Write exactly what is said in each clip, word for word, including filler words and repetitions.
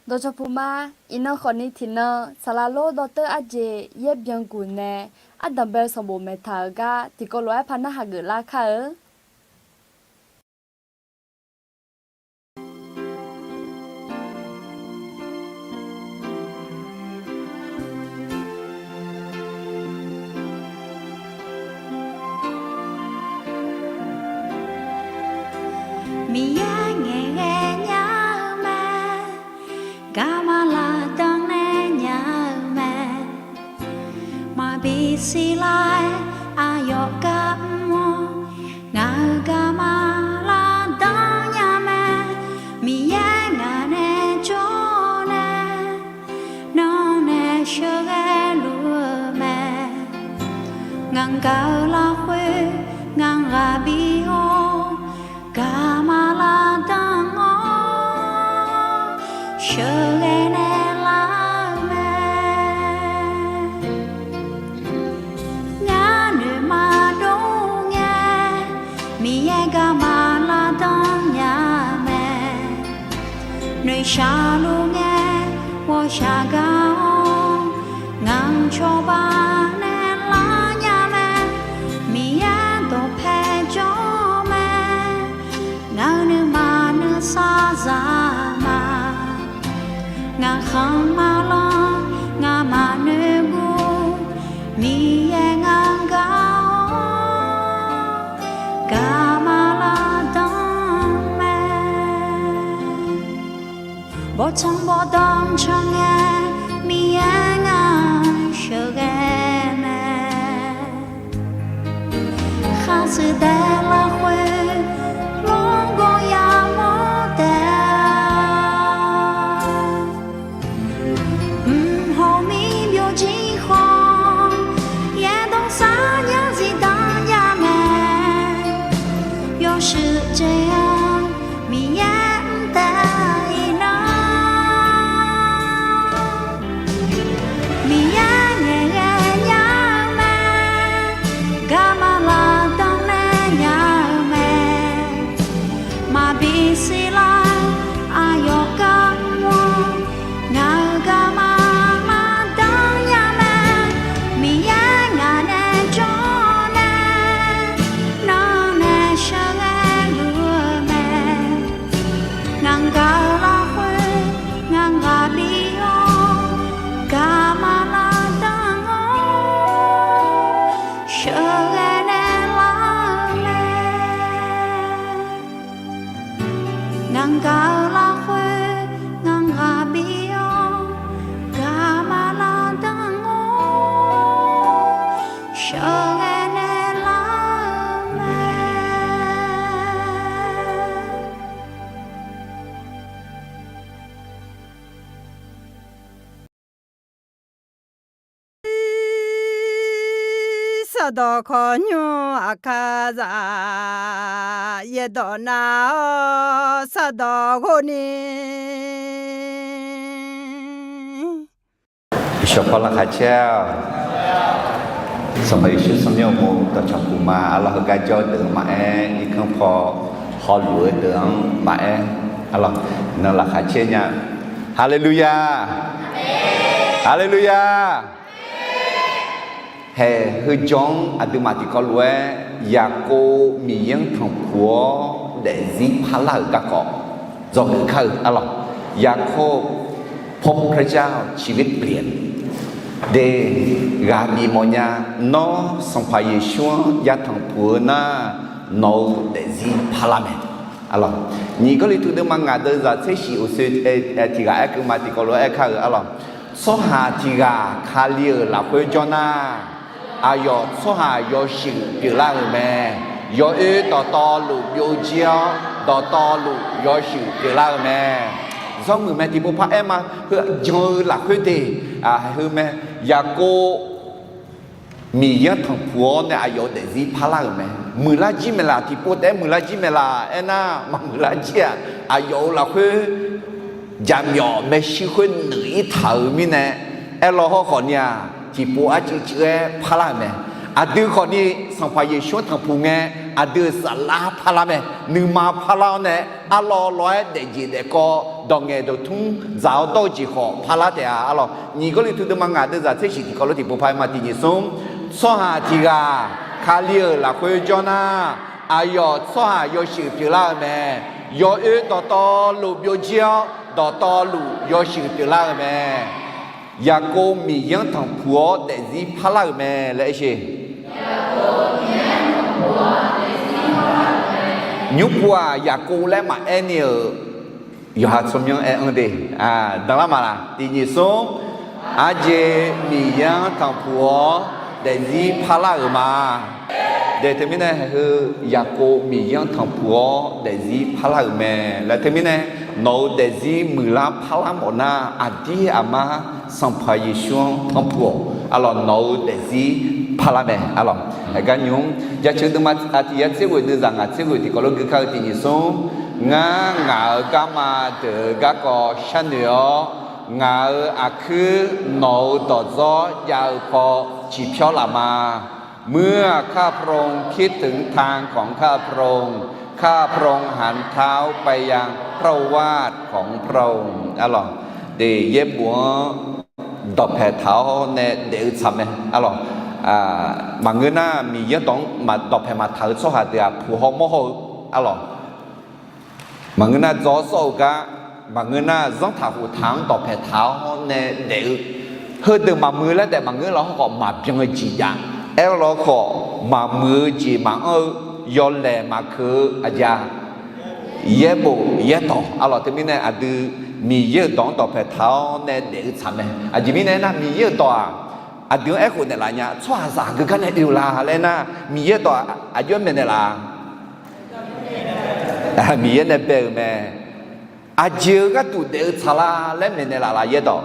Dawqcawq puq ma. Iqnan khawfni tiqnan saqlaq lor dawrteur arjeq yaer byanguq nae ardanq bae-eu sanqbof maeqtaq-euq gar tiqkawv lof-aer par narhaq geuflar kar-eu. Miqyaer ngaeqghae nya-eu mae, garma lavdanr nae nya-eu mae. Maqbi siqlar-aer aqyawf gar mr-awr, ngaq-euq garma lavdanr nya mae. Miqyaer ngaq nae jawr nae, nawr nae sheuqghae luf-eu mae. Nganq gaq-eu lafkhoer nganq ghaq bif-awr, garma lavdanr-awr sheuqghae naeqlar-eu mae. Ngar noeqma dov ngae, Miqyaer garma lavdanr nya mae. Noeqshaq luf ngae, ghawqshaq gar-awr, nganq cawba naeqlar nya mae. Miqyaer dawqpae jawr mae, ngaq-euq nuima nuisar zaq ma. Ngaq khanq ma lanr, ngaq maqnoeq guv, Miqyaer ngar gar-awr, garma lavdanr mae. Bawqtsanq bawqdanq can ngae, Miqyaer ngaq sheuqghae mae. Khar shuif daev lafkhoer lor gawr yamawr taef-a. Mq hawq mir byovjir khawf, yaerdawr sar nyar zifdan nya mae. Yawshuif jeq-anr Miqyaer mr taef-a iqnan. Miqyaer ngaeqghae nya-eu mae, garma lavdanr nae nya-eu mae. Maqbi siqlar aqyawf gar mr-awr, ngaq-euq garma lavdanr nya mae. Miqyaer ngaq nae jawr nae, nawr nae sheuqghae luf-eu mae. Nganq gaq-eu lafkhoer nganq ghaq bif-awr, garma lavdanr-awr sheuqghae naeqlar-eu mae. Nganq gaq-eu lafkhoer nganq ghaq bif-awr, garma lavdanr-awr sheuqghae naeqlar-eu mae. Sardawq khawqnymr aqkar zaq, yaerdawq nar-awr sardawq ghov ni. Shawqpaw laqkhaq caer-awq. Sanqpaq Yeqsur tsawrmyanr uqmov dawqcawq puq ma. Arlawq heugar jawr-eu deuq-anr maqaer, irkanr paw hawluf-eu deuq-anr maqaer, arlawq nan laqkhaq caer nya. Haleluya! Haleluya! Haeq heujawr-anr aqduimaf tiqkawv lof-aer Yaqkov Miqyaer-anr tanqpuq-awr daefzir parlar-euq garkawv dzawgeuf kar-eu arlawq. ยากบ พบพระเจ้า ชีวิตเปลี่ยน de, ghaq bif mawfnya. Nawr Sanqpaq Yeqsur-anr ya tanqpuq-eu nar, nawq-euq daefzir parlar mae. Arlawq, nyiq Gawrliqtu deuvma ngaq deuvzaq tser shif uqshoe tiq ghaq aerkeuv ma tiqkawv lof-aer aerkar-euq arlawq. Tsawrhaq tiq ghaq Kali-euq lafkhoer jawr nar, aqyawf tsawrhaq yawshuif pyeuflar-euq mae. Yawoer dawqtawvluf byovjir-awr, dawqtawvluf yawshuif pyeuflar-eu mae. Zawrmuiq mae tiqpov par aer ma. Heu jan-eu lafkhoer de, heu mae. ยากบ Miqyaer-anr tanqpuq-awr nae aqyawf-euq daefzir parlar-euq mae. Muiqlar jir maeqlaf, tiqpov taef-aer muiqlar jir maeqlaf aernar, maqmuiqlar jir-aq, aqyawf-euq lafkhoer jaqmyawf maershuir khoer nuiq-ir taq-euq mirnae, aerlaw hawrkhawf ni-aq, tiqpov arcuiv cuiv-aer parlar-euq mae. Aqdui khawf ni Sanqpaq Yeqsur-anr tanqpuq ngae, aqdui-euq saflar parlar mae. Nuima parlar-awr nae, arlawr lawr-aer daefjeq daefkawv dawq ngaeq dawqtmr dzaq-awr dawr-eu jeq khawf parlar taef-a. Arlawq, nyiq Gawrliqtu deuvma ngaq deuvzaq tser shiq tiqkawv lof tiqpov paq-aer ma tiqnyif smr, tsawrhaq tiq ghaq Kali-euq lafkhoer jawr nar, aqyawf tsawrhaq yawshuif pyeuflar-eu mae. Yawoer dawqtawvluf byovjir-awr, dawqtawvluf yawshuif pyeuflar-eu mae. Yaqkov Miqyaer-anr tanqpuq-awr daefzir parlar-euq mae laer aer sher. Nymrpuv-aq, Yaqkov laer maqaer ni-euq yawqha tsawrmyanr aer-anr de. Danlar maqlaq? Tiqnyif smr, aqjeq Miqyaer-anr tanqpuq-awr daefzir parlar-euq ma. De teumirnae heu Yaqkov Miqyaer-anr tanqpuq-awr daefzir parlar-euq mae laer teumirnae, nawq-euq daefzir muiqlar parlar mawf nar, aqdir aqmar Sanqpaq Yeqsur-anr tanqpuq-awq. Arlawq, nawq-euq daefzir parlar mae. Arlawq, aqgar nymr jaceuq deuvma aqtiq yar tser ghoeq deuvzaq ngaq tser ghoeq tiqkawv lof gui kar-eu tiqnyif smr, ngar ngaq-euq garma deuq-eu garkawv sharnoeq-awr, ngaq-euq aqkuir nawq-euq dawqdzawr jav-eu paw ciqpyawr laf ma. เมื่อข้าพระองค์คิดถึงทางของข้าพระองค์ ข้าพระองค์หันเท้าไปยังพระโอวาทของพระองค์ Arlawq, de yaerbof-anr dawqpaeq taq-awr nae daef-eu tsaq mae. Arlawq, maqngeur nar Miqyaer dawq-anr dawqpaeq maqtaq-eu tsawrhaq deuq-aq puq haw mawr haw-eu. Arlawq, maqngeur nar dzaw-awr sawr-eu gar, maqngeur nar zanrtaq khoftaq-anr dawqpaeq taq-awr nae daef-eu, heudeuq maqmuiq-eu laer taef maqngeur lawr khawf maqbyan-eu jeq jav. Aerlawr khawf maqmuiq-eu jeq maqanr-eu yawlaeq maqkeuv-eu aqja yaerbof yaerdawq. Arlawq, teumirnae aqdui Miqyaer-euq dawq-anr dawqpaeq taq-awr nae daef-eu tsaq mae. Aqjeq mirnae aernar, Miqyaer-euq dawq-aq, aqdui-anr aerkhof naeqlaf nya. Tsawrhaqzaq heugar nae oe-eu la laer aernar, Miqyaer-euq dawq aqjox-aer maeqnaeq laf-a? Miqyaer nae bae-euq mae. Aqjeq-eu gharduq daef-eu tsaq la laer maeqnaeq laf laf yaerdawq?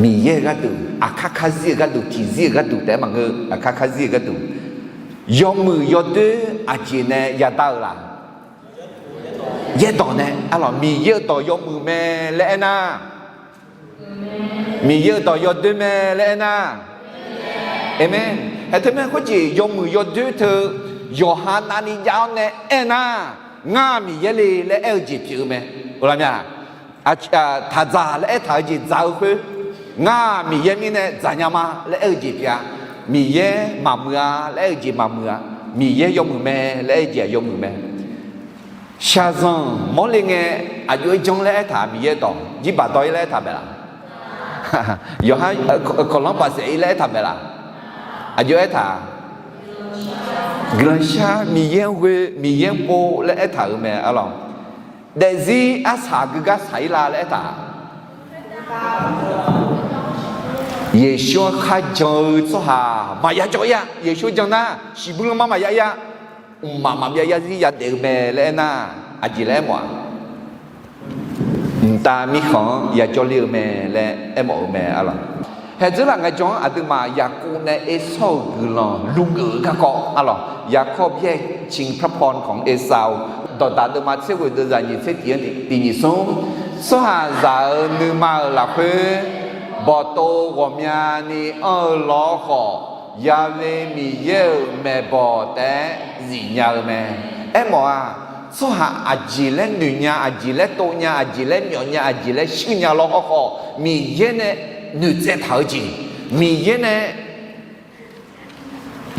Miqyaer-euq gharduq, aqkar karzir-euq gharduq, tiqzir-euq gharduq taef-aer maqngeur, aqkar karzir-euq gharduq. Yawmuiq yawdoer aqjeq nae yadar-eu la? Yaerdawq nae. Arlawq, Miqyaer-euq dawq yawmuiq mae laer aernar, Miqyaer-euq dawq yawdoer mae laer aernar, aqmeq. Hae teumirnae khoerjeq yawmuiq yawdoer teu yawqha navni jav-awr nae aernar, ngar Miqyaer le laer aer-eu jeq pyeuf-eu mae. Oqlaq mya? Taqdzaq laer aertaq-eu jeq dzaq-eu khoer, ngar Miqyaer mirnae dzaqnya ma laer aer-eu jeq pyeuf-a. Miqyaer maqmuiq-a laer aer-eu jeq maqmuiq-a. Miqyaer yawmuiq mae laer aer-eu jeq-aq yawmuiq mae. Shaqzanq mawrle ngae aqjox-aer janr laer aertaq Miqyaer dawq, jirbaq dawr-ir laer aertaq maeqlaf? Yawqha kawqlanr bafsaef-ir laer aertaq maeqlaf? Aqjox aertaq? Guiqlanq shar, Miqyaer-anr ghoe, Miqyaer-anr pov laer aertaq-euq mae. Arlawq, daefzir arsaq geugar saq-ir la laer aertaq? Yeqsur-anr kharjan-eu tsawrhaq maqya jawr-ir-a. Yeqsur jan nar shiqbuir lanma maqya-ir-a. Mqmaq maqbyav yarzir yadaef-eu mae laer aernar, aqjeq laer aermawf-aq? Mqtav Mirkhanq-anr yajawr ler-eu mae laer aermawf-eu mae. Arlawq, haeqdzeur laf ngaejawr-anr aqduimaf Yaqkov nae Ersawr-euq guiqlanq luvgeuf-eu garkawv. Arlawq, ยาโคบแยกชิงพระพรของเอซาว Dawqdaq deuvma tser ghoeq deuvzaq nyiq tser tiq-anr tiqnyif smr, tsawrhaqzaq-euq nuima-euq lafkhoer bawqtov ghawqmyani anr-eu law khawf, Yale Miqyaer-euq maeqbawq taef-aer zifnya-eu mae. Aermawf-aq, tsawrhaq aqjeq laer noeqnya, aqjeq laer tovnya, aqjeq laer myawfnya, aqjeq laer shuirnya law hawkhawf, Miqyaer nae noeqtsaev taq-eu jeq, Miqyaer nae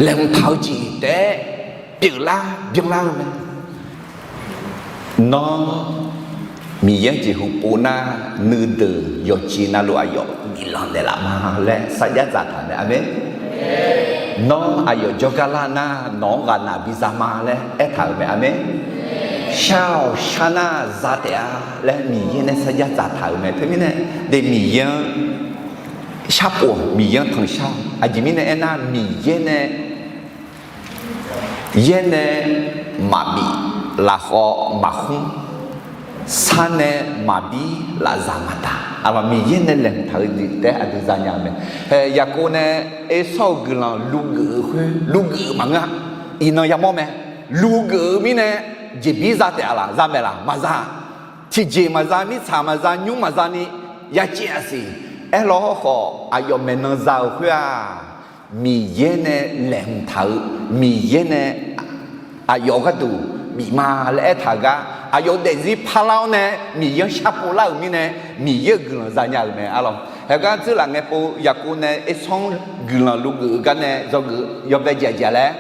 laeqhmq taq-eu jeq taef-aer pyeuflar byanlar-eu mae. Nawr Miqyaer jeqhu pov nar, nuideuq yawqjeq navluf aqyawf biflanq naeqlaf ma laer sarjax dzaqtaq mae. Aqmeq. Nawr aqyawf jawrgar lar nar, nawq-anr ghaqnaq biza ma laer aertaq-euq mae. Aqmeq. Shar-awq, shar nar za taef-a laer Miqyaer nae sarjax dzaqtaq-euq mae. Teumirnae de Miqyaer-anr sharpov, Miqyaer-anr tanqshar-awq. Aqjeq mirnae aernar, Miqyaer nae yaer nae maqbif, lafkhawf maqkhmr, sar nae maqbir, lafzaq maqtaq. Arlawq, Miqyaer nae laeqhmq taq-eu jeq taef-aer aqdui zanya-eu mae. Hae, Yaqkov nae Ersawr-euq guiqlanq luvgeuf-eu khoer luvgeuf-eu maqngeur-a. Iqnan yamawr mae. Luvgeuf-eu mirnae jeqbir za taef-a laf, za maeqlaf? Maqza. Tiqjeq maqza, mirtsaq maqza, nymr maqza ni yacaev-a siq. Aerlaw hawkhawf aqyawf maeqnan za-euq khoer-aq, Miqyaer nae laeqhmq taq-eu, Miqyaer nae aqyawf gharduq bif ma laer aertaq-euq gar, aqyawf-euq daefzir parlar-awr nae Miqyaer-anr sharpov lar-euq mirnae, Miqyaer-euq guiqlanq zanya-euq mae arlawq. Haegar dzeurlaf ngae pov Yaqkov nae ersanr guiqlanq luf geuf-eu gar nae dzawgeuf yawbae jeq aqjeq laer,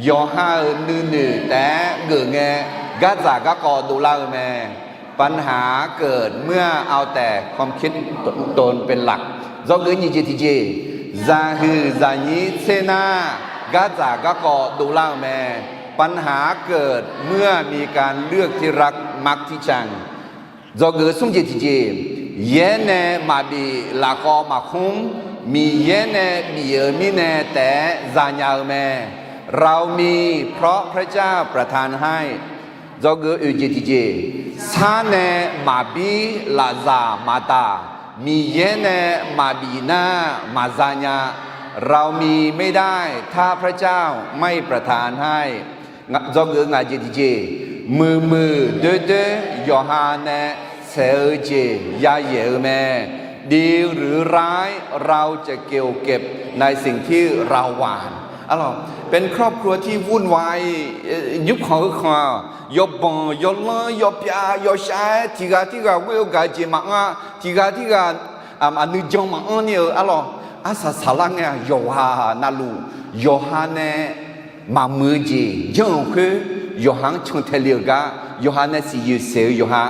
yawqha-euq nuinoeq taef-aer geuf ngae, gardzaq garkawv dovlar-eu mae. ปัญหาเกิดเมื่อเอาแต่ความคิดตนเป็นหลัก Dzawgeuf nyiq jeq tiqjeq, zaqhuiq zaqnyir tser nar, gardzaq garkawv dovlar-eu mae. ปัญหาเกิดเมื่อมีการเลือกที่รักมักที่ชัง Dzawgeuf smr jeq tiqjeq, yaer nae maqbif lafkhawv maqkhmr, Miqyaer nae bif-euq mirnae taef-aer zanya-eu mae. เรามีเพราะพระเจ้าประทานให้ Dzawgeuf oeq jeq tiqjeq, sar nae maqbir lafzaq maqdaq, Miqyaer nae maqbif nar maqzanya. เรามีไม่ได้ถ้าพระเจ้าไม่ประทานให้ Dzawgeuf ngaq jeq tiqjeq, muiqmuiq doerdoer yawqha nae saeq-eu jeq yayaeq-eu mae. ดีหรือร้าย เราจะเก็บเกี่ยวเก็บในสิ่งที่เราหว่าน Arlawq, เป็นครอบครัวที่วุ่นวาย nymrkhanq heukhanq-aq, yawbanq yawlanr yawpyav yawshav-aer tiqghaq tirghaq ghoer-eu gaq-eu jeq maqanr-a, tiqghaq tirghaq aqnuijan maqanr ni-eu arlawq, arsaq saqlar ngae-aq, yawqghaq navluf yawqha nae maqmuiq-eu jeq janr-euq khoer, yawqha-anr cantae le-euq gar, yawqha nae siqyoeq saeq-eu yawqha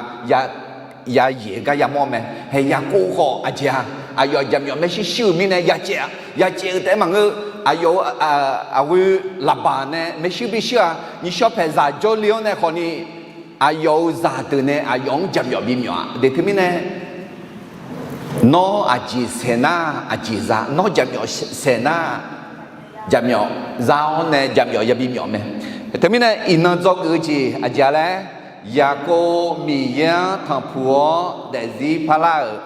yayaeq-eu gar yamawr mae. Hae Yaqkov khawf aqjeq-aq, aqyawf jaqmyawf maershuir shuir-euq mirnae yacaev-a, yacaev-eu taef-aer maqngeur, aqyawf-euq aqghoe Laqbaq nae maershuir bishuir-aq, nyiqshawr paeqzaq jawrle-awr nae khawfni, aqyawf-euq zaqdeuq nae aqyawf-anr jaqmyawf bimyawf-a. Deuq teumirnae, nawr aqjeq saeq nar aqjeq za, nawr jaqmyawf saeq nar jaqmyawf za-awr nae jaqmyawf yabi myawf mae. Teumirnae iqnan dzawgeuf-eu jeq aqjeq-a laer, Yaqkov Miqyaer-anr tanqpuq-awr daefzir parlar-euq,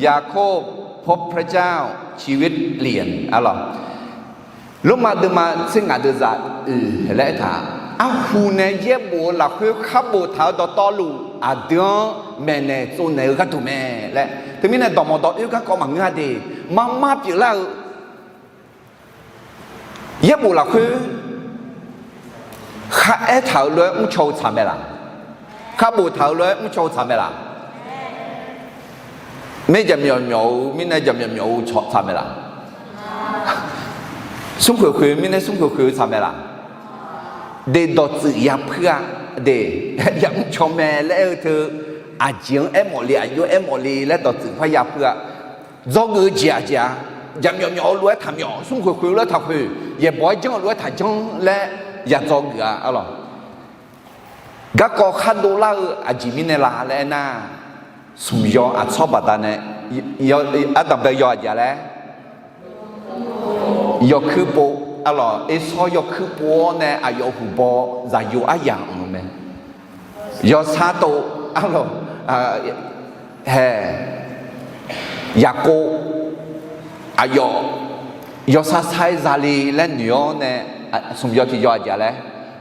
ยาโคบพบพระเจ้า ชีวิตเปลี่ยน arlawq. Lormav deuvma tser ngaq deuq zaq oeq laer aertaq, arhu nae yaerbof-eu lafkhoer khar boftaq-eu dawqtawvluf aqdui-anr maeqnaeq tsovnaeq-eu gharduq mae laer. Teumirnae dawqmawq dawq oer garkawv maqngeur-a de, marmar pyeuflar-eu yaerbof lafkhoer khar aertaq-euq lof-aer mrcaw-eu tsaq mae laq? Khar boftaq-euq lof-aer mrcaw-eu tsaq mae laq? Maer jaqmyawf myawf-eu mirnae jaqmyawf myawf-eu tsaq mae laq? Smrkhoeq khoeq-eu mirnae smrkhoeq khoeq-eu tsaq mae laq? De dawqtsuif yapuir-a, de, yamr caw mae laer aer-eu teu, aqjeq-anr aermawf le, aqjox aermawf le laer dawqtsuif par yapuir-a. Dzawgeuf-eu jeq aqjeq-a, jaqmyawf myawf-eu lof-aer taqmyawf, smrkhoeq khoeq-eu lof-aer taqkhoeq, yaeqbawq-aer janr-eu lof-aer taqjanr laer yadzawgeuf-a arlawq. Garkawv khar dovlar-eu aqjeq mirnae la laer aernar, smq yaw aqtsawr baqdanae, ardanqbae yaw aqjeq laer, yawkuir pov, arlawq, ersawr yawkuir pov-awr nae aqyawf huiqbaw zaqyo aryamq-euq mae. Yawsar tov, arlawq, hae, Yaqkov, aqyawf yawsar sar-aer zale laer noeq-awr nae, smq yaw tiq yaw aqjeq laer,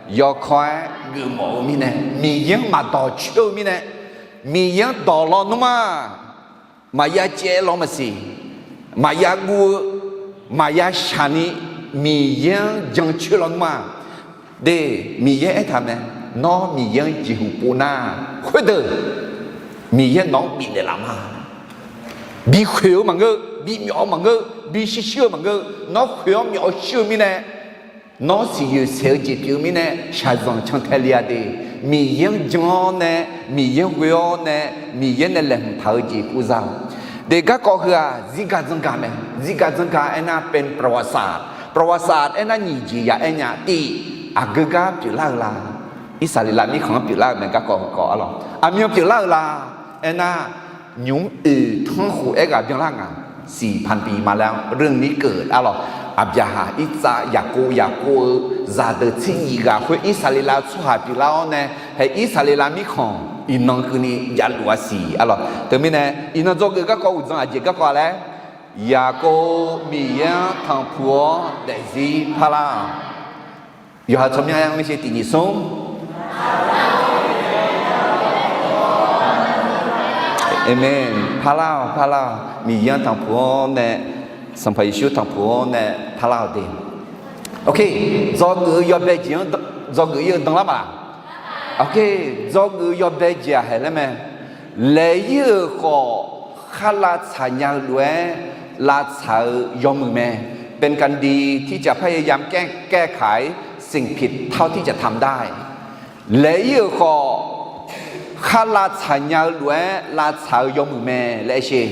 yawkawr-aer geufmawf-eu mirnae, Miqyaer-anr maqdawq coer-eu mirnae, Miqyaer-anr dawq lawnmr-aq, maqya caev law maqsiq, maqya guv-eu, maqya shaqni, Miqyaer-anr jancoer lawnmr-aq, de, Miqyaer aertaq mae, nawr Miqyaer-anr jeqhuq pov nar, khoerdeuq Miqyaer nawq-anr bifnaeq laf ma. Bikhoeq-eu maqngeur, bimyawf-eu maqngeur, bishir shir-eu maqngeur, nawr khoeq-awr myawf-eu shir-eu mirnae, nawr siqyoeq saeq-eu jeq pyeuf-eu mirnae shaqzanq cantae le-a de. Miqyaer-anr jan-awr nae, Miqyaer-anr ghoe-awr nae, Miqyaer nae laeqhmq taq-eu jeq pov za-awq. De garkawv heu-aq zirgaq dzanrgaq mae. Zirgaq dzanrgaq aernar เป็นประวัติศาสตร์ ประวัติศาสตร์ aernar nyiq jeq ya aer nya. Tiq, aqgeu gar pyeuflar-eu la? Irsaqleqlav mirkhanq-anr pyeuflar-euq mae garkawv heukawv arlawq. Aqmyan pyeuflar-eu la? Aernar, nymq-mr oeq tanrkhof aerghaq byanlar ngaq siq พันปีมาแล้ว เรื่องนี้เกิด arlawq. Aqbyaqhaq, Irtsav, Yaqkov, Yaqkov-eu zaqdeuq tser nyiq ghaq khoer Irsaqleqlav-eu tsawrhaq pyeuflar-awr nae, hae Irsaqleqlav mirkhanq iqnan keuvni javluf-a siq arlawq. Teumirnae iqnan dzawgeuf garkawv uqdzan aqjeq garkawv laer, Yaqkov Miqyaer-anr tanqpuq-awr daefzir parlar-awq. Yawqha tsawrmyanr-aer mr sher tiq nyiq smr. Aqmeq. Parlar-awq, parlar-awq. Miqyaer-anr tanqpuq-awr nae, Sanqpaq Yeqsur tanqpuq-awr nae parlar-awq de. Ok, dzawgeuf-eu yawbae jeq-anr dzawgeuf-ir-eu danlar ma laq? Aqkar dzawgeuf yawbae jeq-aq haeq laer mae. Laeq-ir-euq khawf, khar lavtsaq nya-eu lof-aer lavtsaq-eu yawmuiq mae. เป็นการดีที่จะพยายามแก้ แก้ไขสิ่งผิดเท่าที่จะทำได้ Laeq-ir-euq khawf, khar lavtsaq nya-eu lof-aer lavtsaq-eu yawmuiq mae laer aer sher.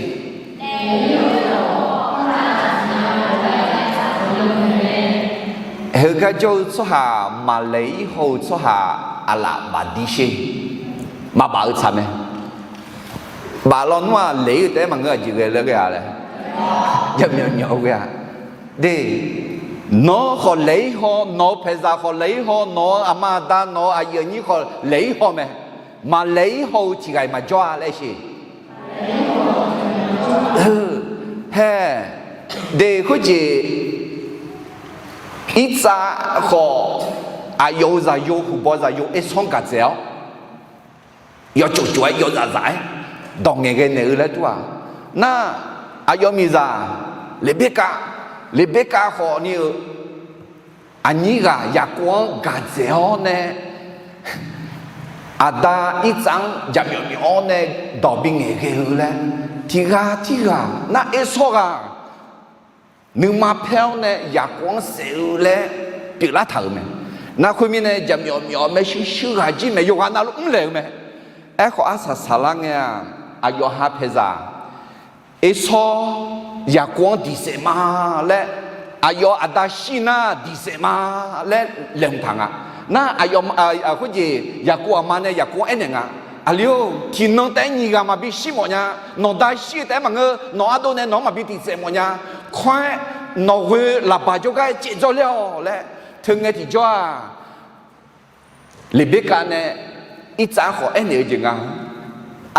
Heugar jawr-eu tsawrhaq maqlaeq-ir haw-eu tsawrhaq aqlaf bafdir sher. Maqbaf-eu tsaq mae. Baf lawnmr-aq laeq-ir-eu taef-aer maqngeur-aq jeq ghae laer ghae-a laer. Javmyawf myawf-eu ghae-a. De, nawq-eu khawf laeq-ir haw, nawq-eu paeqzaq khawf laeq-ir haw, nawq-eu aqma aqda, nawq-eu aqyuif aqnyir khawf laeq-ir haw mae. Maqlaeq-ir haw-eu tiq ghaq-iq maqjawr-a laer sher. Hae, de khoerjeq, irtsav khawf, aqyawf-euq zaqyo, huqbaw zaqyo ersanr gaq dzaeq-awr, yawcof cof-aer yawzaf zaf-aer dawq ngaeqghae naeq-eu laer tur-aq. Nar, aqyawf miqzaq Leqberkav, Leqberkav khawfni-eu aqnyir ghaq Yaqkov-anr gaq dzaeq-awr nae, aqda irtsav-anr jaqmyawf myawf-awr nae dawq bi ngaeqghae-eu laer, tiq ghaq tirghaq nar ersawr ghaq nuima paer-awr nae Yaqkov-anr saef-eu laer pyeuflar taq-euq mae. Nar khoermirnae jaqmyawf myawf maershuir shuir ghaq jir mae, yawqghaq navluf mrlaeq-eu mae. Aerkhawf arsaq saqlar ngae-aq, aqyawf ha paeqzaq ersawr Yaqkov-anr diq saef ma laer, aqyawf aqda shir nar diq saef ma laer laeqhmq taq nga. Nar aqyawf khoerjeq Yaqkov aqma nae Yaqkov-anr aernaeq nga, Aqli-or, tiqnan taef-aer nyiq ghaq maqbi shir mawf nya. Nawq da shir-eu taef-aer maqngeur, nawq ardov nae nawq-anr maqbi diq saef mawf nya. Kawr-aer nawq ghoe laqbaq jawrgar-aer caev dzawr ler-awq laer. Teungae tiqjawr-aq, Leqberkav nae irtsav-anr khawf aernaeq-eu jeq nga.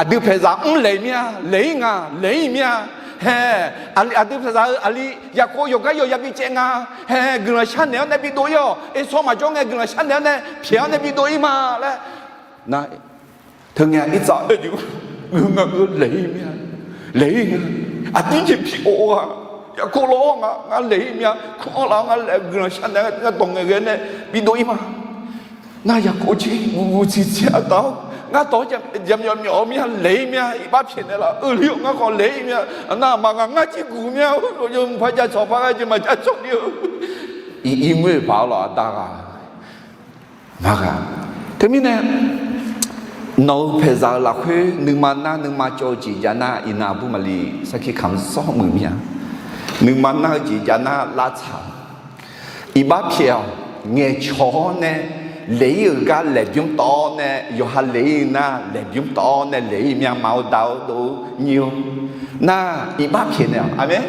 Aqdui paeqzaq mrlaeq mir-a, laeq-ir nga, laeq-ir mir-a. Hae, aqdui paeqzaq-eu aqli Yaqkov yawqgar yawqya bi caev nga. Hae, guiqlanq sharnaeq-awr nae bidov-ir-awq. Ersawr maqjawr ngae guiqlanq sharnaeq-awr nae pyaeq-awr nae bidov-ir ma laer. Nar, teungae irtsav aer-eu jeq, ngeur nga ngeur laeq-ir mir-a, laeq-ir nga. Aqdir jeq pi-awr ghaq, Yaqkov lawr-awr nga, ngar laeq-ir mir-a, kanr-anr laf-awr ngar laeq guiqlanq sharnaeq-awr ngar dawq ngaeqghae nae bidov-ir ma. Nar Yaqkov jir guv guv tsiqtsiq aqda-awr, ngar dawq-anr jaqmyawf myawf-eu mir-a, laeq-ir mir-a, iqbax pyaeqnaeq laf-euq lir-awr ngar khawf laeq-ir mir-a. Nar aqma ghaq ngar jir guq mir-a, mqpar jav cawq par ghae jeq maqjav cawq ni-eu. Iq ir ngoer-eu paq-awr lawq aqda ghaq. Maqghaq. Teumirnae, nawq-euq paeqzaq-euq lafkhoer nuima nar nuima cawv-eu jeq jav nar, iqnan aqbur maqli sarkir kamq sawr muiq mir-a. Nuima nar-eu jeq jav nar lavtsaq-awq. Iqbax pyaeq-awq. Ngaeqcawq-awr nae laeq-ir-euq gar laeqbymr tawv-awr nae, yawqha laeq-ir nar laeqbymr tawv-awr nae laeq-ir mir-a, ma-eu da-eu dov-eu nyir-awr nar iqbax pyaeq naeq-awq. Aqmeq.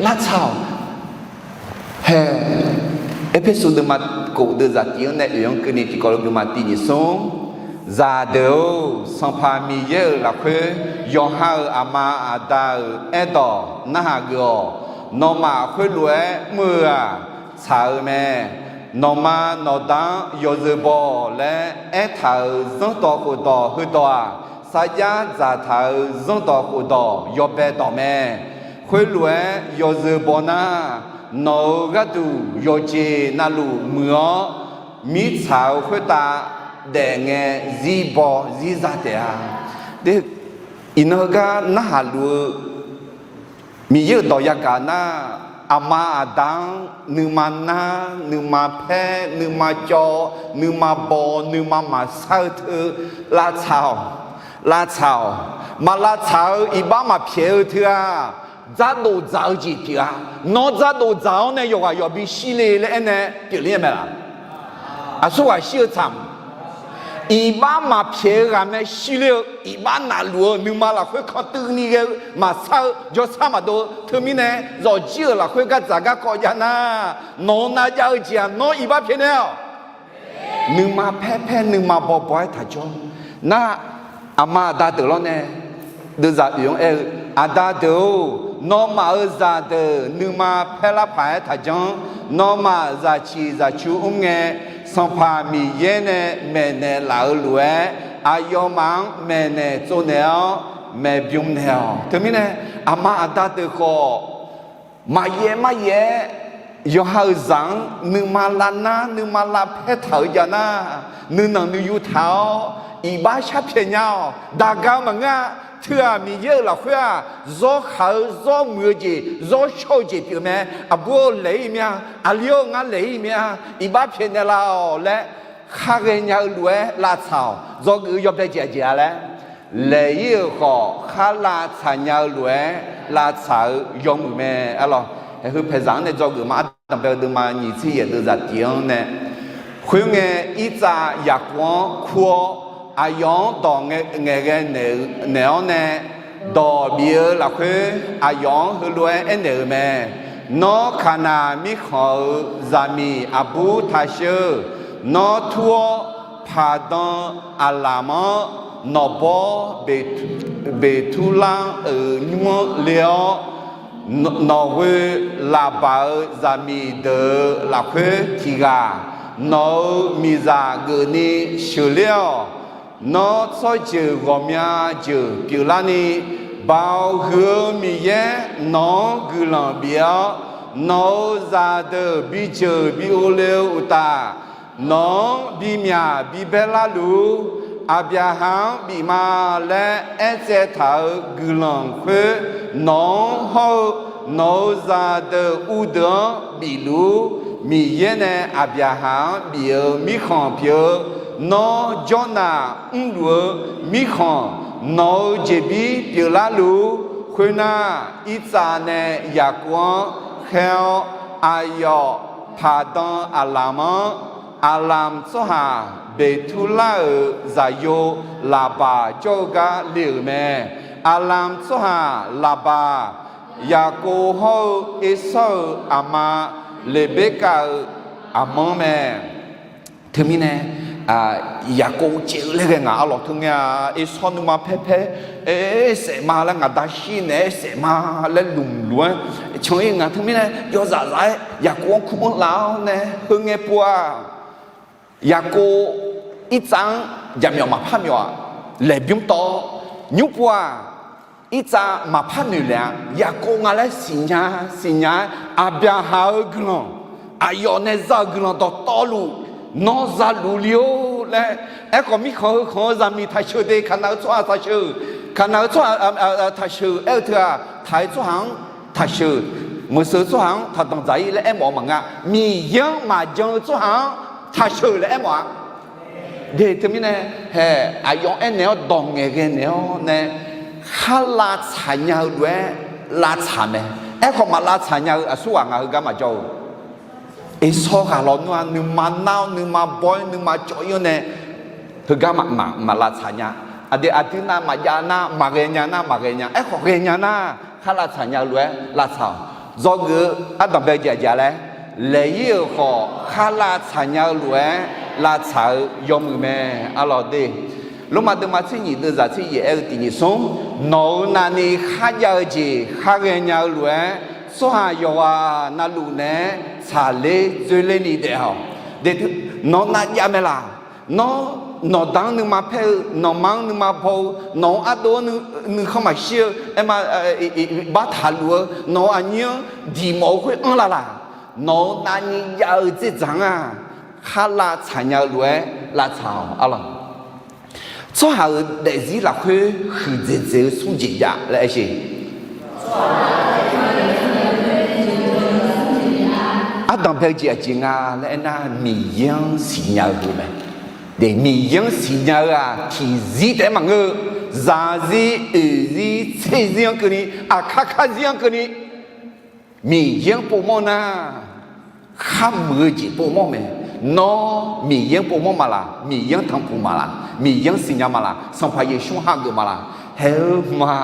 Lavtsaq-awq. Hae, Erpersu deuvma kof deuvzaq tif-anr nae oeq-anr keuvni tiqkawv lof deuvma tiv nyiq smr. Zaqdeuq-or, Sanqpaq Miqyaer-euq lafkhoer yawqha-euq aqma aqda-euq aerdawq narhaq geuf-awq. Nawmaf khoerlof-aer mr-eu-aq, tsaq-eu mae. Nawqma nawqda-anr yawzeu baw-awq laer aertaq-euq zanrdawq khofdawq heudawq-aq, sarjax dzaqtaq-euq zanrdawq khofdawq yawbae dawq mae. Khoerlof-aer yawzeu baw nar, nawq-euq gharduq yawqjeq navluf muiq-awr, mirtsaq-euq khoertav daef ngae zir baw zir za taef-a. Iqnan heugar narhaq luf-eu Miqyaer-euq dawq yagaq nar, aqma aqda-anr nuima nar, nuima paer, nuima cawv, nuima baw, nuima maqsar-eu teu lavtsaq-awq. Lavtsaq-awq. Maq lavtsaq-eu iqbax maqpyaeq-eu teu-aq, dzardof dzaq-eu jeq pyeuf-a. Nawr dzardof dzaq-awr nae yawqghaq yawqbi shir le laer aernae pyeufler-eu mae laq? Aqsurghaq shir-eu tsaq. Iqbax maqpyaeq-eu ghaq mae shir ler-eu, iqbax nafluf-eu nuima lafkhoer kantuini ghae-eu maqsar-eu jawrsar maqdov-eu teumirnae, zawqjir-euq lafkhoer gardzaq garkawv jav nar, nawq-eu navjav-eu jeq-aq nawr iqbax pyaeqnaeq-awq. Nuima paer paer nuima baw baw-aer taqjawr nar, aqma aqda deuq lawr nae deuvzaq oeq-anr aer-eu, Aqda deuq-or, nawmaf-euq zaqdeuq nuima paer lar paq-aer taqjanr. Nawmaf zaqciq zaqcu mr ngae, Sanqpaq Miqyaer nae maeqnaeq laf-eu lof-aer, aqyawfmaf-anr maeqnaeq tsovnaeq-awr maeqbym naeq-awq. Teumirnae, aqma aqda deuq khawf, maqyaef maryaef-aer yawqha-euq zaq-anr nuima lavnar nuima lavpaer taq-eu jav nar, nuinanq nuiyu taq-awr iqbax sharpyaeq nya-awq. Daqga maqngeur-a. Teughaq Miqyaer-euq lafkhoer-aq, zawrkhaq-eu zawrmuiq-eu jeq zawrshawr-eu jeq pyeuf mae. Aqbur-or, laeq-ir mir-a. Aqli-or, ngar laeq-ir mir-a. Iqbax pyaeqnaeq laf-awq laer khar ghaenya lof-aer lavtsaq-awq. Dzawgeuf-eu yawbae jeq aqjeq-a laer, laeq-ir-euq khawf khar lavtsaq nya-eu lof-aer lavtsaq-eu yawmuiq mae. Arlawq, haeqheu paeqzaq-anr nae dzawgeuf ma. Ardanqbae-eu deuvma nyiq tser yaeq deuvzaq tiq-anr nae, khoerngae, Irtsav Yaqkov-anr kur-awr, aqyawf-anr dawq ngaeqghae naeq-awr nae, dawq bif-eu lafkhoer aqyawf-anr heulof-aer aernaeq-euq mae. Nawr, Kaqnaq mirkhanq-euq zaqmiq aqbur taq sheuq-eu. Nawr tur-awr, Paqdan Aqlamq-anr nawqbawr Beqturlar-euq nymr-anr le-awr, nawqghoe Laqbaq-euq zaqmiq deuq-euq lafkhoer tiq ghaq, nawq-euq miqzaq geufni sheuqler-awq. Nawr, tsawrjeuq ghawqmya jeuq pyeuflarni, Baoq huiq-eu Miqyaer nawq-anr guiqlanq bif-awr, nawq-euq zaqdeuq bijeuq bi ghov le-eu uqtaf, nawq-anr bimyaq bibaer larluf-ur. Aqbyaqhaq-anr bif ma laer aertsaev taq-euq guiqlanq khoer, nawq-anr hawr-eu nawq-euq zaqdeuq uvdeuq-anr bifluf-ur. Miqyaer nae Aqbyaqhaq-anr bif-euq mirkhanq pyeuf-eu, nawr jawrnaq mrluf-eu mirkhanq, nawq-euq jeqbir pyeuflar luf-ur. Khoernar, Irtsav nae Yaqkov-anr khaer-awr, aqyawf Paqdan Aqlamq-anr, Aqlamq tsawrhaq Beqturlar-euq zaqyo Laqbaq jawr-eu gar le-euq mae. Aqlamq tsawrhaq Laqbaq, Yaqkov hawr-eu Ersawr-euq aqma Leqberkav-euq aqmanr mae. Teumirnae, Yaqkov caev-eu laer ghae ngaq arlawq teu ngae-a, Ersawr nuima paer paer, aer saef ma laer ngaq da shir naeq-aer saef ma laer lmq luf-aer can-ir ngaq. Teumirnae yawzaf zaf-aer Yaqkov-anr kur-anr laf-awr nae heu ngae pov-aq, Yaqkov Irtsav-anr jaqmyawf maqpar myawf-aq, laeqbymr tawv-awr nymr pov-aq, Irtsav maqpar noeq lef-a. Yaqkov nga laer siqnya siqnya-aer Aqbyaqhaq-euq guiqlanq, aqyawf nae za-euq guiqlanq dawqtawvluf nawr zaluf le-or laer. Aerkhawf, mirkhanq heu khanq-eu zaqmiq taqsheuq de, Kaqnaq-eu tsawrhaq taqsheuq, Kaqnaq-eu tsawrhaq taqsheuq aer-eu teu-aq, taq-eu tsawrhaq-anr taqsheuq, meuqseuq-eu tsawrhaq-anr taqdanq dzaq-ir laer aermawf-eu maqngeur-a. Miqyaer-anr maqjan-eu tsawrhaq-anr taqsheuq laer aermawf-a. De teumirnae, hae, aqyawf aernaeq-awr dawq ngaeqghae naeq-awr nae, khar lavtsaq nya-eu lof-aer lavtsaq mae. Aerkhawf, maq lavtsaq nya-eu aqsurghaq ngaq heugar maqjawr-eu. Ersawr ghaq lawnmr-a, nuima nar-awr nuima baw-ir nuima cawv-ir-anr nae, heugar maq lavtsaq nya. Aqdui aqdui nav maqjav nar maqghae nya nar maqghae nya. Aerkhawf, ghae nya nar khar lavtsaq nya-eu lof-aer lavtsaq-awq. Dzawgeuf-eu ardanqbae jeq aqjeq laer, laeq-ir-euq khawf khar lavtsaq nya-eu lof-aer lavtsaq-eu yawmuiq mae. Arlawq de, Lormav deuvma tser nyiq deuvzaq tser yaef aer-eu tiq nyiq smr, nawq-euq navni kharjav-eu jeq khar ghae nya-eu lof-aer, tsawrhaq yawqghaq navluf naeq-aer tsaqler dzoerler ni daef-awq. Nawq-eu navjav mae laq? Nawr, nawqda-anr nuima paer-eu, nawqma-anr nuima baw-eu, nawq-euq ardov-anr nuikhanr maqshir-eu, aerma, bar taqluf-eu, nawq-euq aqnyir-anr diq mawf-eu khoer anr la laq? Nawq-euq navni jav-eu dzerdzaq-anr-aq, khar lavtsaq nya-eu lof-aer lavtsaq-awq arlawq. Tsawrhaq-euq daefzir lafkhoer huiqdzaeq dzaeq-eu smr jeq jav laer aer sheq. Ardanqbae-eu jeq aqjeq nga laer aernar, Miqyaer-anr siqnya-eu heu mae. Miqyaer-anr siqnya-eu-aq tiqzir taef-aer maqngeur-eu, zaqzir, oeqzir, tserzir-anr keuvni, aqkar karzir-anr keuvni, Miqyaer-anr povmawr nar, kharmuiq-eu jeq povmawr mae. Nawr Miqyaer-anr povmawr ma laq? Miqyaer-anr tanqpuq ma laq? Miqyaer-anr siqnya ma laq? Sanqpaq Yeqsur-anr hageuf ma laq? Hae-eu ma,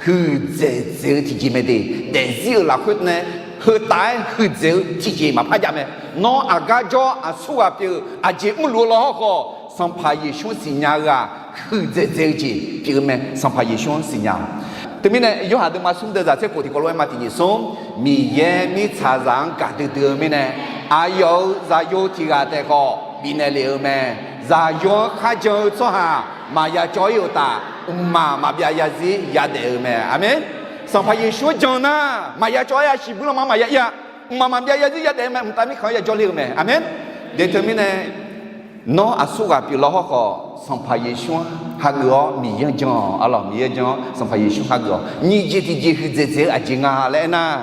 huiqdzaeq dzaeq-eu tiqjeq mae de. Daefzir-euq lafkhoer nae heu taf-aer huiqdzaeq-eu tiqjeq maqpar jav mae. Nawr aqgar jawr aqsurghaq pyeuf-eu aqjeq mrluf-eu lawhawr khawf, Sanqpaq Yeqsur-anr siqnya-eu-aq, huiqdzaeq dzaeq-eu jeq pyeuf-eu mae. Sanqpaq Yeqsur-anr siqnya-awq. Teumirnae, Yorhaq deuvma smr deuvzaq tser khof tiqkawv lof-aer ma tiq nyiq smr, Miqyaer mirtsaqzaq-anr gaqdui dui-eu mirnae, aqyawf-euq zaqyo tiq ghaq taef khawf bifnaeq lef-eu mae. Zaqyo-anr kharjan-eu tsawrhaq maqya cawv-ir uqtaf, mqmaq maqbyav yazir yadaef-eu mae. Aqmeq. Sanqpaq Yeqsur-anr jan nar, maqya cawv-aer yasiq buir lanma maqya ir-a. mqmaq maqbyav yarzir yadaef mae, mqtav mirkhanq-anr yajawr le-eu mae. Aqmeq. De teumirnae, nawr aqsurghaq pyeuflar hawrkhawf, Sanqpaq Yeqsur-anr hageuf-awr Miqyaer-anr jan-awq. Arlawq, Miqyaer-anr jan-awr Sanqpaq Yeqsur hageuf-awq. Nyiq jeq tiqjeq huiqdzaeq dzaeq-eu aqjeq nga laer aernar,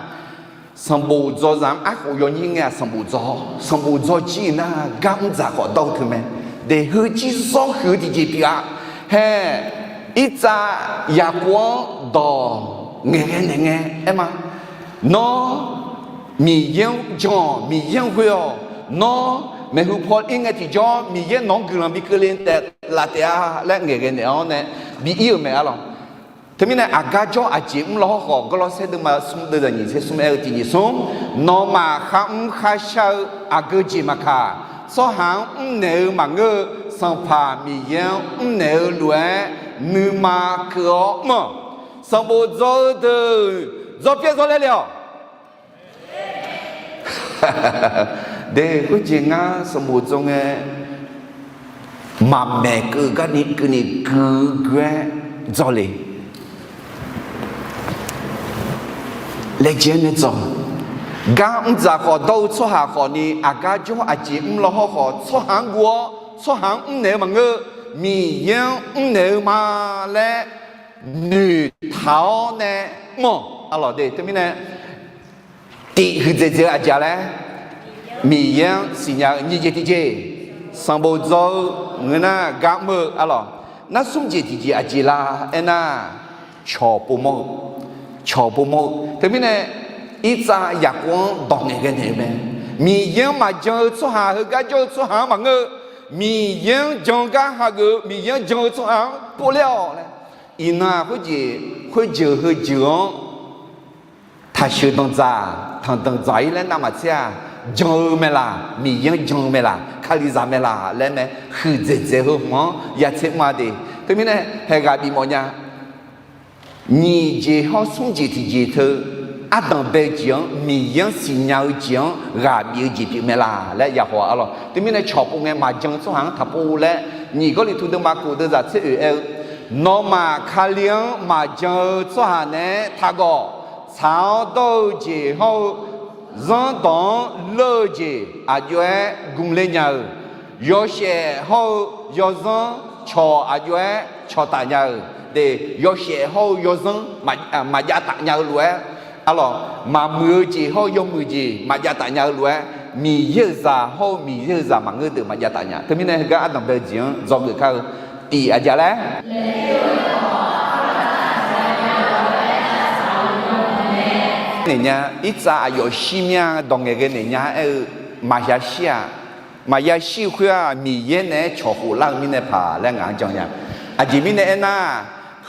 sanqbof dzawzaq-anr arkhof yawnyir ngae-aq sanqbof dzaw, sanqbof dzaw jir-eu nar gar mr dzaq khawf dawr-eu teumae. De heujir zawr huiq-eu tiqjeq pyeuf-a. Hae, irtsav Yaqkov-anr dawq ngaeqghae naeq ngae aer ma. Nawr Miqyaer-anr jan-awq, Miqyaer-anr ghoe-awq. Nawr maeqhu paw ir ngae tiqjawr Miqyaer nawq-anr guiqlanq bi keuvle taef laf taef-a laer ngaeqghae naeq-awr nae bi ir-euq mae arlawq. Teumirnae aqgar jawr aqjeq mr law hawrkhawf, Gawrlawrsaer deuvma smr deuvzaq nyiq tser smr aer-eu tiq nyiq smr, nawmaf kharmr kharshar-eu aqgeu jeq maqkaq, tsawrhaq-anr mrnaeq-eu maqngeur-eu, Sanqpaq Miqyaer-anr mrnaeq-eu lof-aer nuima keuv-awr mr-awq. Sanqbof dzaw-eu deuq dzawr pyaer dzawr laer le-awq. De khoerjeq ngar sanqbof dzaw ngae, maqmaeq keuv garni keuvni gui gui-aer dzaw le. Laejae-aer nae dzaw. Gar mr dzaq khawf dawr-eu tsawrhaq khawfni, aqgar jawr aqjeq mr law hawrkhawf, tsawrhaq-anr guv-awr tsawrhaq-anr mrnaeq-eu maqngeur-eu, Miqyaer-anr mrnaeq-eu ma laer noeqtaq-awr nae mr-awq. Arlawq de teumirnae, tif huiqdzaeq dzaeq-eu aqjeq laer, Miqyaer-anr siqnya-eu nyiq jeq tiqjeq, sanqbof dzaw-eu ngeur nar gar mr-eu arlawq. Nar smr jeq tiqjeq aqjeq la aernar, cawq povmawr-eu, cawq povmawr-eu. Teumirnae, irtsav Yaqkov-anr dawq ngaeqghae naeq-eu mae. Miqyaer-anr maqjan-eu tsawrhaq, heugar jawr-eu tsawrhaq-anr maqngeur-eu, Miqyaer-anr jan gar hageuf-eu, Miqyaer-anr jan-eu tsawrhaq-anr povler-awq laer. Iqnan-aq khoerjeq, khoerjeuq heujeuq-anr taqsheuq danqdzaq, tanq danqdzaq-ir laer navmaqtser-aq, jan-eu mae laq, Miqyaer-anr jan-eu mae laq, Kalizaq mae laq laer mae, huiqdzaeq dzaeq heu hmq-anr yatser mr-a de. Teumirnae haeq ghaq bif mawfnya. Nyiq jeq hawr smr jeq tiqjeq teu, ardanq bae-eu jeq-anr, Miqyaer-anr siqnya-eu jeq-anr ghaq bif-eu jeq pyeuf mae laq laer yahaw arlawq. Teumirnae cawq pov ngae maqjan-eu tsawrhaq-anr taqpov laer, nyiq Gawrliqtu deuvma kof deuvzaq tser oeq aer-eu, nawmaf Kali-anr maqjan-eu tsawrhaq naeq-aer taqgawq. Tsaq-awr dawr-eu jeq hawr-eu zanrdawq-anr leur-eu jeq aqjox-aer gmqler nya-euq, yawshaef hawr-eu yawzanr cawq aqjox-aer cawqtaf nya-euq de, yawshaef hawr-eu yawzanr maqjav taf nya-eu lof-aer, arlawq, maqmuiq-eu jeq hawr-eu yawmuiq jeq maqjav taf nya-eu lof-aer, Miqyaer-euq zaq hawr-eu Miqyaer-euq zaq maqngeur deuq maqjav taf nya. Teumirnae heugar ardanq bae-eu jeq-anr dzawgeuf kar-eu tif aqjeq laer naeq nya. Irtsav aqyawf shir mir-a, dawq ngaeqghae naeq nya aer-eu, maqya shir-aq, maqya shir-eu khoer-aq, Miqyaer naeq-aer cawq khof lar-eu mirnae paq laer ngaq-anr jan nya. Aqjeq mirnae aernar,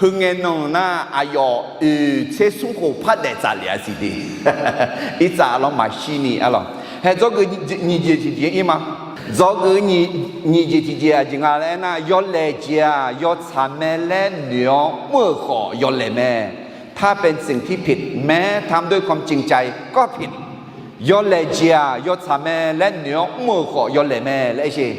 heu ngae nanq nar aqyawf oeq tser smr khof par daef tsaf lef-a siq de. Irtsav lawr maqshir ni arlawq. Hae dzawgeuf nyiq jeq tiqjeq-anr ir ma. Dzawgeuf nyiq jeq tiqjeq aqjeq nga laer aernar, yawlaeq jeq-aq yawtsaq mae laer noeq-awr mr-euq khawf yawlaeq mae. ถ้าเป็นสิ่งที่ผิด แม้ทำด้วยความจริงใจก็ผิด Yawlaeq jeq-aq yawtsaq mae laer noeq-awr mr-euq khawf yawlaeq mae laer aer sher.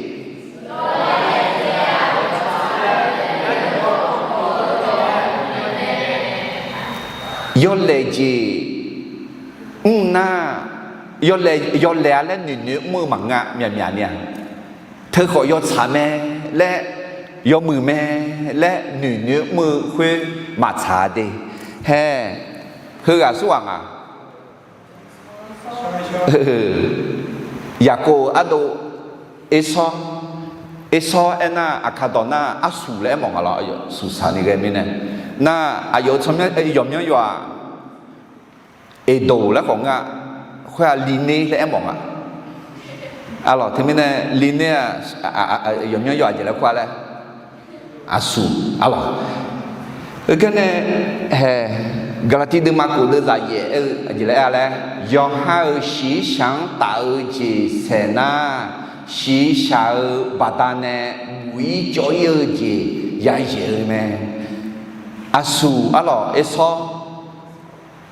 Yawlaeq jeq mr nar, yawlaeq-a laer noeqnoeq mr-eu maqngeur myaqmyaq ni-a. Teukhawf yawtsaq mae laer, yawmuiq mae laer noeqnoeq mr-eu khoer maqtsaq-a de. Hae, heughaq surghaq nga. Yaqkov-euq ardov Ersawr, Ersawr aernar, aqkaq dawq nar arsuq laer aermawf nga lawr, suqsaq ni ghae mirnae. Nar aqyawf-euq tsawrmyanr yawqmyanr yawq-aq, Eqdoq laer khawf nga, khoer-aq Liner laer aermawf nga. Arlawq teumirnae Liner-aq, yawqmyanr yawq aqjeq laer kur-a laer, aqsuq arlawq. Heugar nae, hae, Gaqlaqtiv deuvma kof deuvzaq yaef aer-eu aqjeq laer aer-a laer, yawqha-euq shiqshaq-anr taf-eu jeq saeq nar, shiqshaq-euq baqdanae buq-ir cawv-ir-eu jeq ya yaeq-eu mae. Aqsuq arlawq Ersawr,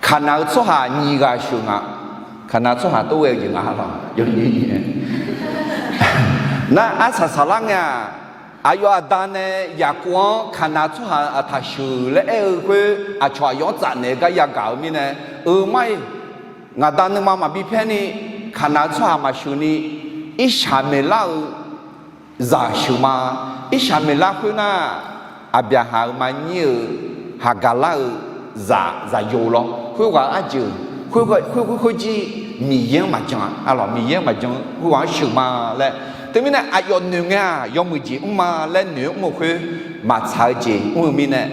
Kaqnaq-eu tsawrhaq nyiq ghaq sheuq nga. Kaqnaq tsawrhaq tov ghae-eu jeq nga lawq, yawnyir nyiq. Nar arsaq saqlar ngae-aq, aqyawf aqda nae Yaqkov-anr Kaqnaq tsawrhaq aqtaq sheuq laer aer-eu khoer, aqcawq aqyawf-anr tsafnaeq-eu gar yagaq-eu mirnae, euq mar-iq Ngaq Da nuima maqbi paer ni, Kaqnaq-eu tsawrhaq maqsheuq ni, Irsaqmeqlar-eu zaq sheuq ma. Irsaqmeqlar khoernar, Aqbyaqhaq-euq maqnyir-euq Haqgaqlar-euq zaq zaqyo lawr. Khoerghaq-eu arjeuq, khoer khoer khoer jir Miqyaer-anr maqjan-a, arlawq, Miqyaer-anr maqjan-eu khoerghaq-anr sheuq ma laer. Teumirnae aqyawf noeq ngae-aq, yawmuiq jeq mr ma laer noeq-aer mr-eu khoer, maqtsaq-eu jeq mr-eu mirnae,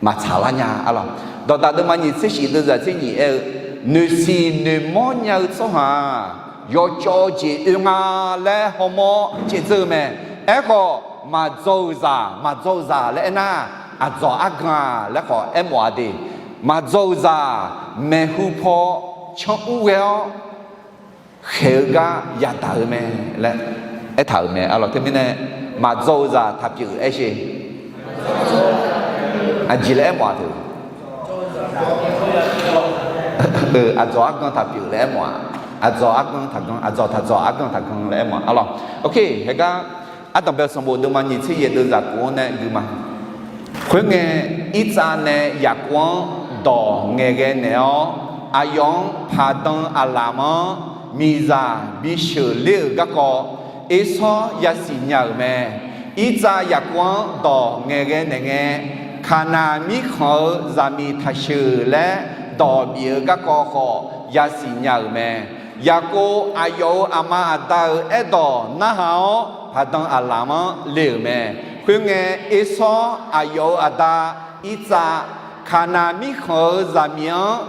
maqtsaq lar nya, arlawq. Dawqdaq deuvma nyiq tser shif deuvzaq tser nyiq aer-eu, noeqsiq noeqmawr nya-eu tsawrhaq-aq, yawcawv-eu jeq oe nga laer hawmawr caevdzeur-eu mae. Aerkhawf, maqdzaw-euq zaq, maqdzaw-euq zaq laer aernar, aqdzawq argan-aq laer khawf aermawf-a de. Maqdzaw-euq zaq maeqhu paw canr ur ghae-awr khaeq-eu gar yadaq-eu mae laer aertaq-euq mae, arlawq. Teumirnae, maqdzaw-eu zaq taqpyeuf aersher. Aqjeq laer aermawf-a teu. Aqdzawq argan taqpyeuf laer aermawf-a. Aqdzawq argan taqgan, aqdzawq taqdzawq argan taqgan laer aermawf-a, arlawq. Ok, haegar ardanqbae-eu sanqbof deuvma nyiq tser yaeq deuvzaq kof-anr nae gui ma. Khoerngae, Irtsav nae Yaqkov-anr dawq ngaeqghae naeq-awr, aqyawf-anr paqdan aqlaf-anr miqzaq bisheuq ler-euq garkawv, Ersawr yasiq nya-euq mae. Irtsav Yaqkov-anr dawq ngaeqghae naeq ngae, Kaqnaq mirkhanq-eu zaqmiq taqsheuq laer dawq bif-eu garkawv khawf yasiq nya-euq mae. Yaqkov aqyawf-euq aqma aqda-euq aerdawq narhaq-awr, paqdan aqlaf-anr le-euq mae. Khoerngae, Ersawr aqyawf-euq aqda Irtsav, Kaqnaq mirkhanq-eu zaqmiq-anr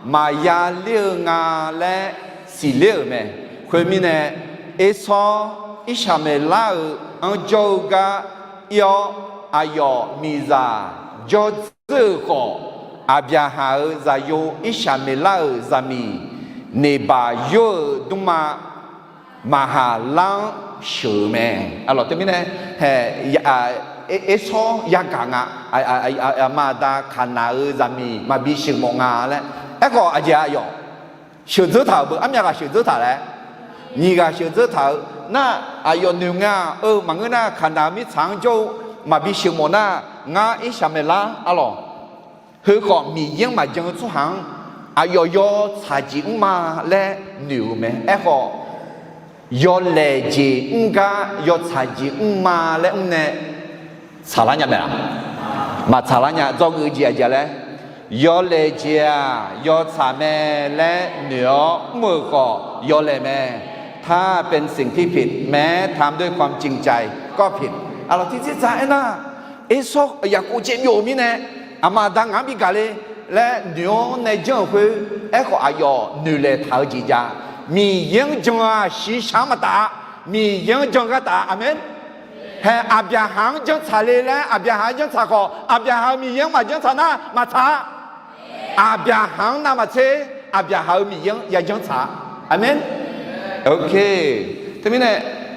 maqya ler-eu nga laer siqler-euq mae. Khoermirnae, Ersawr Irsaqmeqlar-euq anr jawr-eu gar ir-awr, aqyawf miqzaq jawr dzeur-euq khawf, Aqbyaqhaq-euq zaqyo Irsaqmeqlar-euq zaqmiq Neqbaq yor-euq dmrma Maqhaqlar-anr sheuq-eu mae. Arlawq, teumirnae, hae, Ersawr yagaq nga, aqma aqda Kaqnaq-euq zaqmiq maqbi sheuqmawf nga laer. Aerkhawf, aqjeq aqyawf sheuqdzeur taq-euq beu, armyav ghaq sheuqdzeur taq laer, nyiq ghaq sheuqdzeur taq-eu nar, aqyawf noeq nga-eu maqngeur nar, Kaqnaq mirtsaq-anr jawr-eu maqbi sheuqmawf nar, ngar Irsaqmeqlar, arlawq, heukhawf Miqyaer-anr maqjan-eu tsawrhaq-anr aqyawf yawtsaq jeq mr ma laer noeq-euq mae. Aerkhawf, yawlaeq jeq mr gar yawtsaq jeq mr ma laer mr nae tsaqlar nya mae-aq? Maqtsaqlar nya. Dzawgeuf jeq aqjeq laer, yawlaeq jeq-aq yawtsaq mae laer noeq-awr mr-euq khawf yawlaeq mae. ถ้าเป็นสิ่งที่ผิด แม้ทำด้วยความจริงใจก็ผิด arlawq. Tiqjeq dzaq aernar, Ersawr Yaqkov caev byov-euq mirnae, aqma aqda ngaq-anr bi gaq le laer noeq-awr nae janr-euq khoer, aerkhawf aqyawf noeqlaeq taq-eu jeq jav. Miqyaer-anr jan-aq shiqshaq-anr maqtaf-a. Miqyaer-anr jan ghartaf-a. Aqmeq. Hae, Aqbyaqhaq-anr janrtsaq le laer Aqbyaqhaq-anr janrtsaq khawf, Aqbyaqhaq-euq Miqyaer-anr maqjanrtsaq nar maqtsaq-a. Aqbyaqhaq-anr navmaqtser, Aqbyaqhaq-euq Miqyaer-anr yajanrtsaq-a. Aqmeq. Ok. Teumirnae,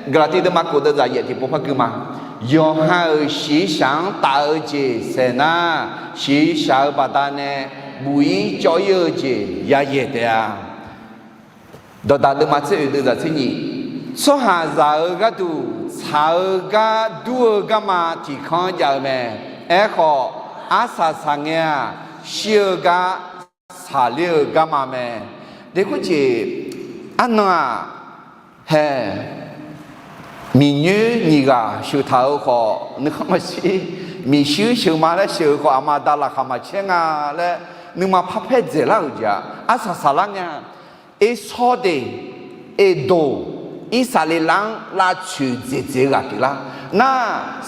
Gaqlaqtiv deuvma kof deuvzaq yaef tiqpov par gui ma. Yawqha-euq shiqshaq-anr taf-eu jeq saeq nar, shiqshaq-eu baqdanae buq-ir cawv-ir-eu jeq yayaeq taef-a. Dawqdaq deuvma tser oeq deuvzaq tser nyiq, tsawrhaqzaq-euq gharduq tsaq-eu gar dur-eu garma tiq kanr jav-eu mae. Aerkhawf, arsaq saqngae-aq, shir-eu gar saqler-eu garma mae. Deqkur jeq arnan-aq, hae, miqnyoer nyiq ghaq sheuqtaq-eu khawf nuikhanr maqshir, miqshuir sheuq ma laer sheuq-eu khawf aqma aqda laqkhaq maqcaer nga laer nuima parpaer dzaeqlar-euq jeq-aq, arsaq saqlar ngae-aq, Ersawr de, Eqdoq, Irsaqleqlav-anr lavtsoeq dzaeqdzaeq-eu ghaq pyeuflar. Nar,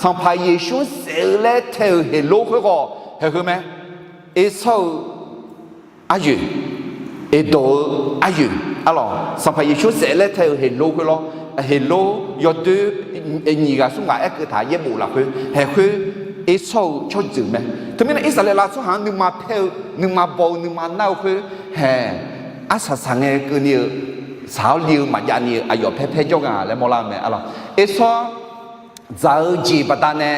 Sanqpaq Yeqsur-anr saef-eu laer tae-euq Heqlor khoerkhawf haeq heu mae. Ersawr-eu aryoeq, Eqdoq-eu aryoeq, arlawq, Sanqpaq Yeqsur saef laer tae-euq Heqlor khoerlawr, Heqlor yawdoer nyiq ghaq smr ghaq aerkeuv taq yaerbof lafkhoer haeq khoer, Ersawr-eu tsawrjeuq mae. Teumirnae Irsaqleqlav tsawrhaq-anr nuima paer-eu, nuima baw-eu, nuima nar-eu khoer haeq, arsaq saqngae keuvni-eu, saq-awr li-eu maqjav ni-eu aqyawf paer paer jawrgar laer mawrlar-eu mae, arlawq. Ersawr dzaq-eu jeq baqdanae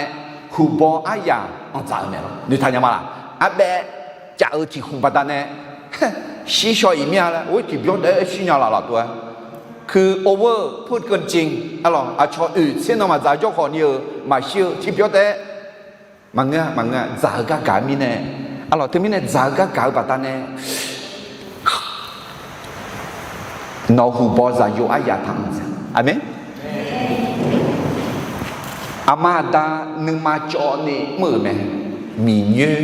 huqbaw aryaq anqdzaq-eu mae lawq. Noeqtaq nya ma laq? Arbaev caf-eu tiq khmq baqdanae shir shaw-iq mir-a laer, or tiqbyawr taef-aer shir nya laf laf tov-aer. คือ over พูดเกินจริง arlawq, aqcawq oeq tser nan maqdzaq jawr khawf ni-eu maqshir-eu tiqbyawr taef-aer maqngeur-a, maqngeur-a, dzaq-eu gar gaq-eu mirnae, arlawq, teumirnae dzaq-eu gar gaq-eu baqdanae, Nawq huqbaw zaqyo aryaq taq-anr. Aqmeq. Aqma aqda nuima cawvni mr-euq mae. Miqnyoer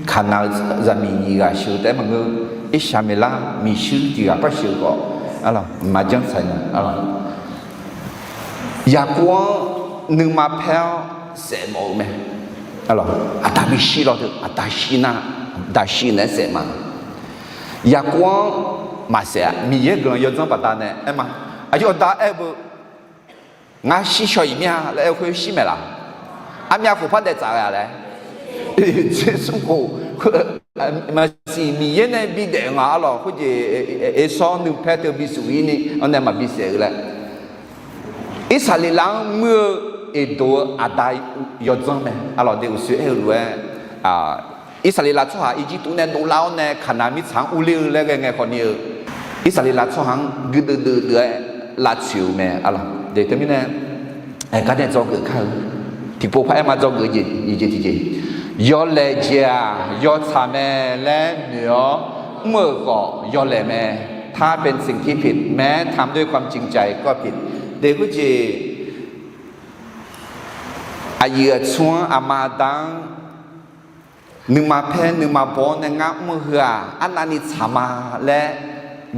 kaqnaq-eu zaqmiq nyiq ghaq sheuq-eu taef-aer maqngeur. Irsaqmeqlar miqshuir tiq ghaq par sheuq-eu khawf, maqjanr tsaq nya. Yaqkov-anr nuima paer-awr saef mawf-eu mae. Aqda bishir lawr teu, aqda shir nar, aqda shir naeq-aer saef ma. Yaqkov-anr maqsaef-a. Miqyaer guiqlanq yawdzanr baqdanae aer ma. Aqyawf da aer-eu beu, ngar shir shaw-iq mir-a laer aer-eu khoer shir maeq laf? Armyav khof par daef tsaf ghae-a laer, tser smr khof, maqsiq Miqyaer nae bidaef nga arlawq khoerjeq, eqsawr nuipaer teu bisuf-ir ni-anr nae maqbi saef-eu laer. Irsaqleqlav-anr muir-eu eqdoq-eu aqda yawdzanr mae arlawq de uqshoe aer-eu lof-aer, Irsaqleqlav tsawrhaq Irjirtuv nae dovlar-awr nae Kaqnaq mirtsaq-anr urler-eu laer ghae ngae khawfni-eu, Irsaqleqlav tsawrhaq-anr guirdeuv deuv deuv-aer lavtsoeq-eu mae arlawq de. Teumirnae, aergar nae dzawgeuf kar-eu, tiqpov paraer ma dzawgeuf jeq, nyiq jeq tiqjeq, yawlaeq jeq-aq yawtsaq mae laer noeq-awr mr-euq khawf yawlaeq mae. ถ้าเป็นสิ่งที่ผิด แม้ทำด้วยความจริงใจก็ผิด de khoerjeq, aqyuif aqtsu-anr aqma aqda-anr nuima paer nuima baw-awr nae ngar mr-eu heu-aq arnavni tsaq ma laer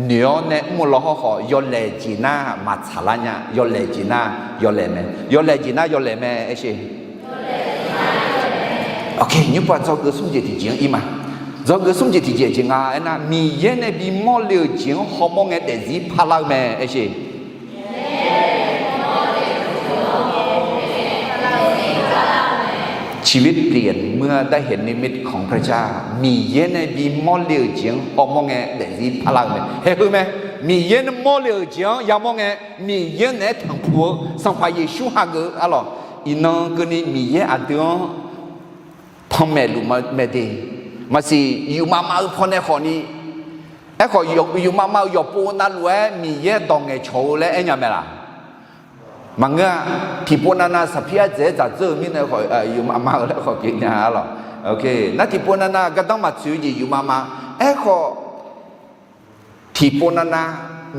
noeq-awr nae mr-eu law hawrkhawf yawlaeq jeq nar maqtsaq lar nya. Yawlaeq jeq nar yawlaeq mae. Yawlaeq jeq nar yawlaeq mae aer sher. Nymrpov dzawgeuf smr jeq tiqjeq-anr ir ma. Dzawgeuf smr jeq tiqjeq jeq nga aernar, Miqyaer nae bimawr le-euq jeq-anr hawmawr ngae daefzir parlar-eu mae aer sher. ชีวิตเปลี่ยนเมื่อได้เห็นนิมิตของพระเจ้า Miqyaer nae bimawr le-euq jeq-anr hawmawr ngae daefzir parlar-eu mae. Haeq heu mae. Miqyaer nae mawr le-euq jeq-anr yamawr ngae, Miqyaer naeq-aer tanqpuq-eu Sanqpaq Yeqsur hageuf-eu arlawq. Iqnan keuvni Miqyaer aqdui-anr panmaeq luf mae de. Maqsiq yufmav mav-eu pawnae khawfni, aerkhawf yufmav mav-eu yawqpov navluf-aer Miqyaer dawq ngaeqcawq-eu laer aernya mae laq? Maqngeur-a. Tiqpov navnav saqpir ardzaeq-aer dzaqdzeur-eu mirnae khawf yufmav mav-eu laer khawf pyeufnya arlawq. Nar tiqpov navnav gardanr maqtsoeq-eu jeq yufmav mav. Aerkhawf tiqpov navnav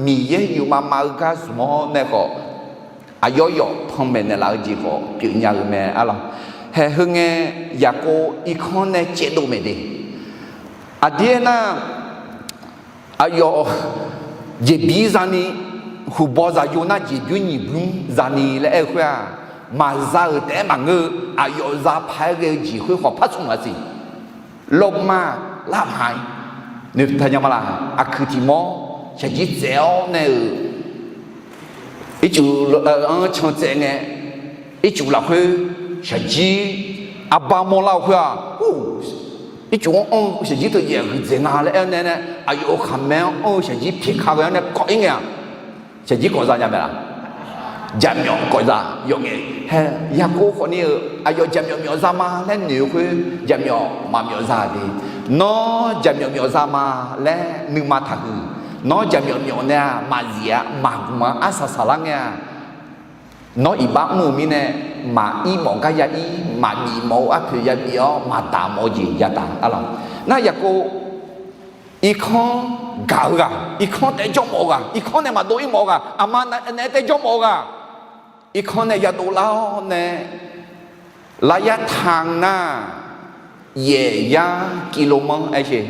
Miqyaer yufmav mav-eu gar zmq-awr nae khawf, aqyawf yawf panmaeq naeqlaf-eu jeq khawf pyeufnya-eu mae arlawq. Haeq heu ngae, Yaqkov irkanr nae caevdov mae de. Aqdir aernar, aqyawf jeqbir zani, huqbaw zaqyo nar jeqbymr nyiq bymr zani laer aer-eu khoer-aq, maqza-euq taef-aer maqngeur-eu, aqyawf za paq-aer ghae-eu jeq khoer khawf par tsmq-a siq. Lawrma lar paq-aer noeqtaq nya ma laq? Aqkuiq tiq mawr shaqjir tsaev-awr nae-euq, ircuf-anr can tsaev ngae, ircuf lafkhoer shaqjir arbar mawrlar-eu khoer-aq, ircuf-anr anr-eu shaqjir teu jaev huiqdzaeq nga laer aer-awr nae, aqyawf-euq khaqmae-anr anr-eu shaqjir pyeqka ghae-awr nae kawv-ir ngae-aq, shaqjir kawv za nya mae laq? Jaqmyawf kawv za yawf ngae. Hae, Yaqkov khawfni-euq aqyawf jaqmyawf myawf za ma laer noeq-eu khoer, jaqmyawf maqmyawf za de. Nawr jaqmyawf myawf za ma laer nuima taqhuiq. Nawr jaqmyawf myawf nae-aq maqzif-a, maqgmq-a, arsaq saqlar ngae-aq, nawr iqbax mr-eu mirnae, maqir mawf gar ya ir, maqbif mawf-eu arpoeq ya bif-awr, maqdaq mawf-eu jeq ya daq arlawq. Nar Yaqkov irkanr gaq-eu ghaq, irkanr taef jawr mawf-eu ghaq, irkanr nae maqdov ir mawf-eu ghaq, aqma naeq-aer taef jawr mawf-eu ghaq, irkanr nae yadov lar-awr nae, laryar tanq nar, yaef yar กิโลเมตร aer sher.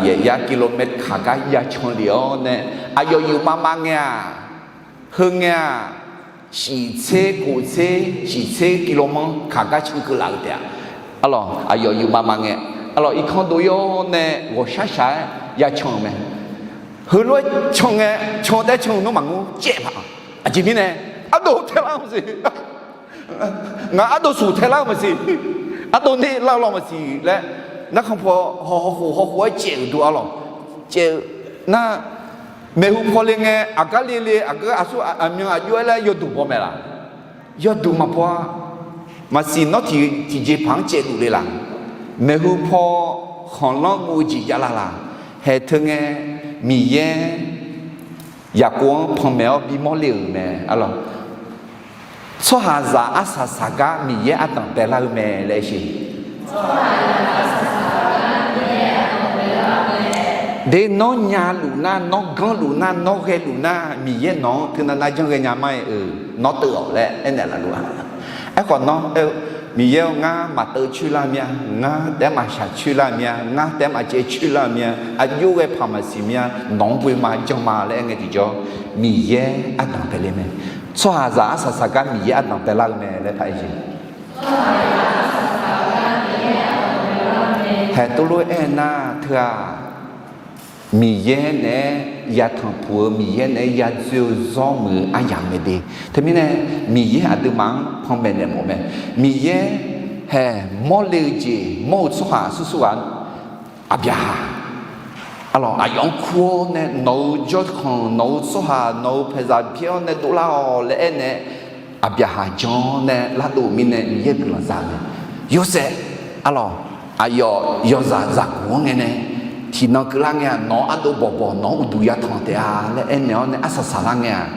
Yaef yar กิโลเมตร kaq gar ya can lef-awr nae, aqyawf yufmav mav ngae-aq, heu ngae-aq, shiqtser koftser shiqtser กิโลเมตร kaq gar can keuv laf-eu taef-a. Arlawq, aqyawf yufmav mav ngae, arlawq, irkanr dov ir-awr nae ghawqshaq shaq-aer ya can-euq mae. Heulof-aer can ngae, can taef can-eu nawr maqngeur caev paq. Aqjeq mirnae, ardov taelar-eu maqsiq. Ngaq ardov suq taelar-eu maqsiq. Ardov ner lar-eu law maqsiq laer, narkhan paw hawkhof hawkhof-aer caev-euq dov arlawq. Caev-eu nar, maeqhu paw le ngae, aqgar le le, aqgar aqsur aqmyan aqjox-aer laer yawduq baw mae laq? Yawduq maqbaw-a. Maqsiq nawr tiqjeqpaq-anr caevluf le laq? Maeqhu paw khanqlanr guv-eu jeq javlar laq? Haeq teu ngae, Miqyaer Yaqkov-anr panmaeq-awr bimawr le-euq mae arlawq. Tsawrhaqzaq arsaq saqgar Miqyaer ardanq baelar-eu mae laer sher. De nawr nyaluf nar, nawr ganrluf nar, nawr ghaeluf nar, Miqyaer nawq-anr teunav nav janr ghaenya ma-aer-euq nawr teuv-awq laer aernaeq laf luf-a. Aerkhawf nawr aer-eu, Miqyaer-eu ngar maqteuv coer lar mir-a, ngar taef-aer maqshaq coer lar mir-a, ngar taef-aer maqcaev coer lar mir-a, aqjox ghae paq maqsiq mir-a, nawq-anr ghoe ma jan ma laer aer ngae tiqjawr, Miqyaer ardanq bae le mae. Tsawrhaqzaq arsaq saq gar Miqyaer ardanq bae lar-eu mae laer taq aer jeq. Haeq tov lof-aer aernar teu-aq, Miqyaer naeq-aer yatanq puq-eu, Miqyaer naeq-aer yadzoer-eu zawr muiq-eu aryamq mae de. Teumirnae Miqyaer aqduimaf-anr panmaeq naeq mawf mae. Miqyaer haeq mawrle-eu jeq mawr-eu tsawrhaq aqsur sur ghaq, Aqbyaqhaq, arlawq, aqyawf-anr kur-awr nae nawq-euq jawrkhanq, nawq-euq tsawrhaq, nawq-euq paeqzaq byaer-awr nae dovlar-awq laer aernaeq, Aqbyaqhaq jan-awr nae lardov-eu mirnae Miqyaer guiqlanq za-eu mae. Yorsaev, arlawq, aqyawf yawzaq zaqguq-anr ngae nae tiqnan keuvlar ngae-aq, nawq-anr ardov bawqbawq, nawq-anr uqduq yatanq taef-a laer aernaeq-awr nae arsaq saqlar ngae-aq,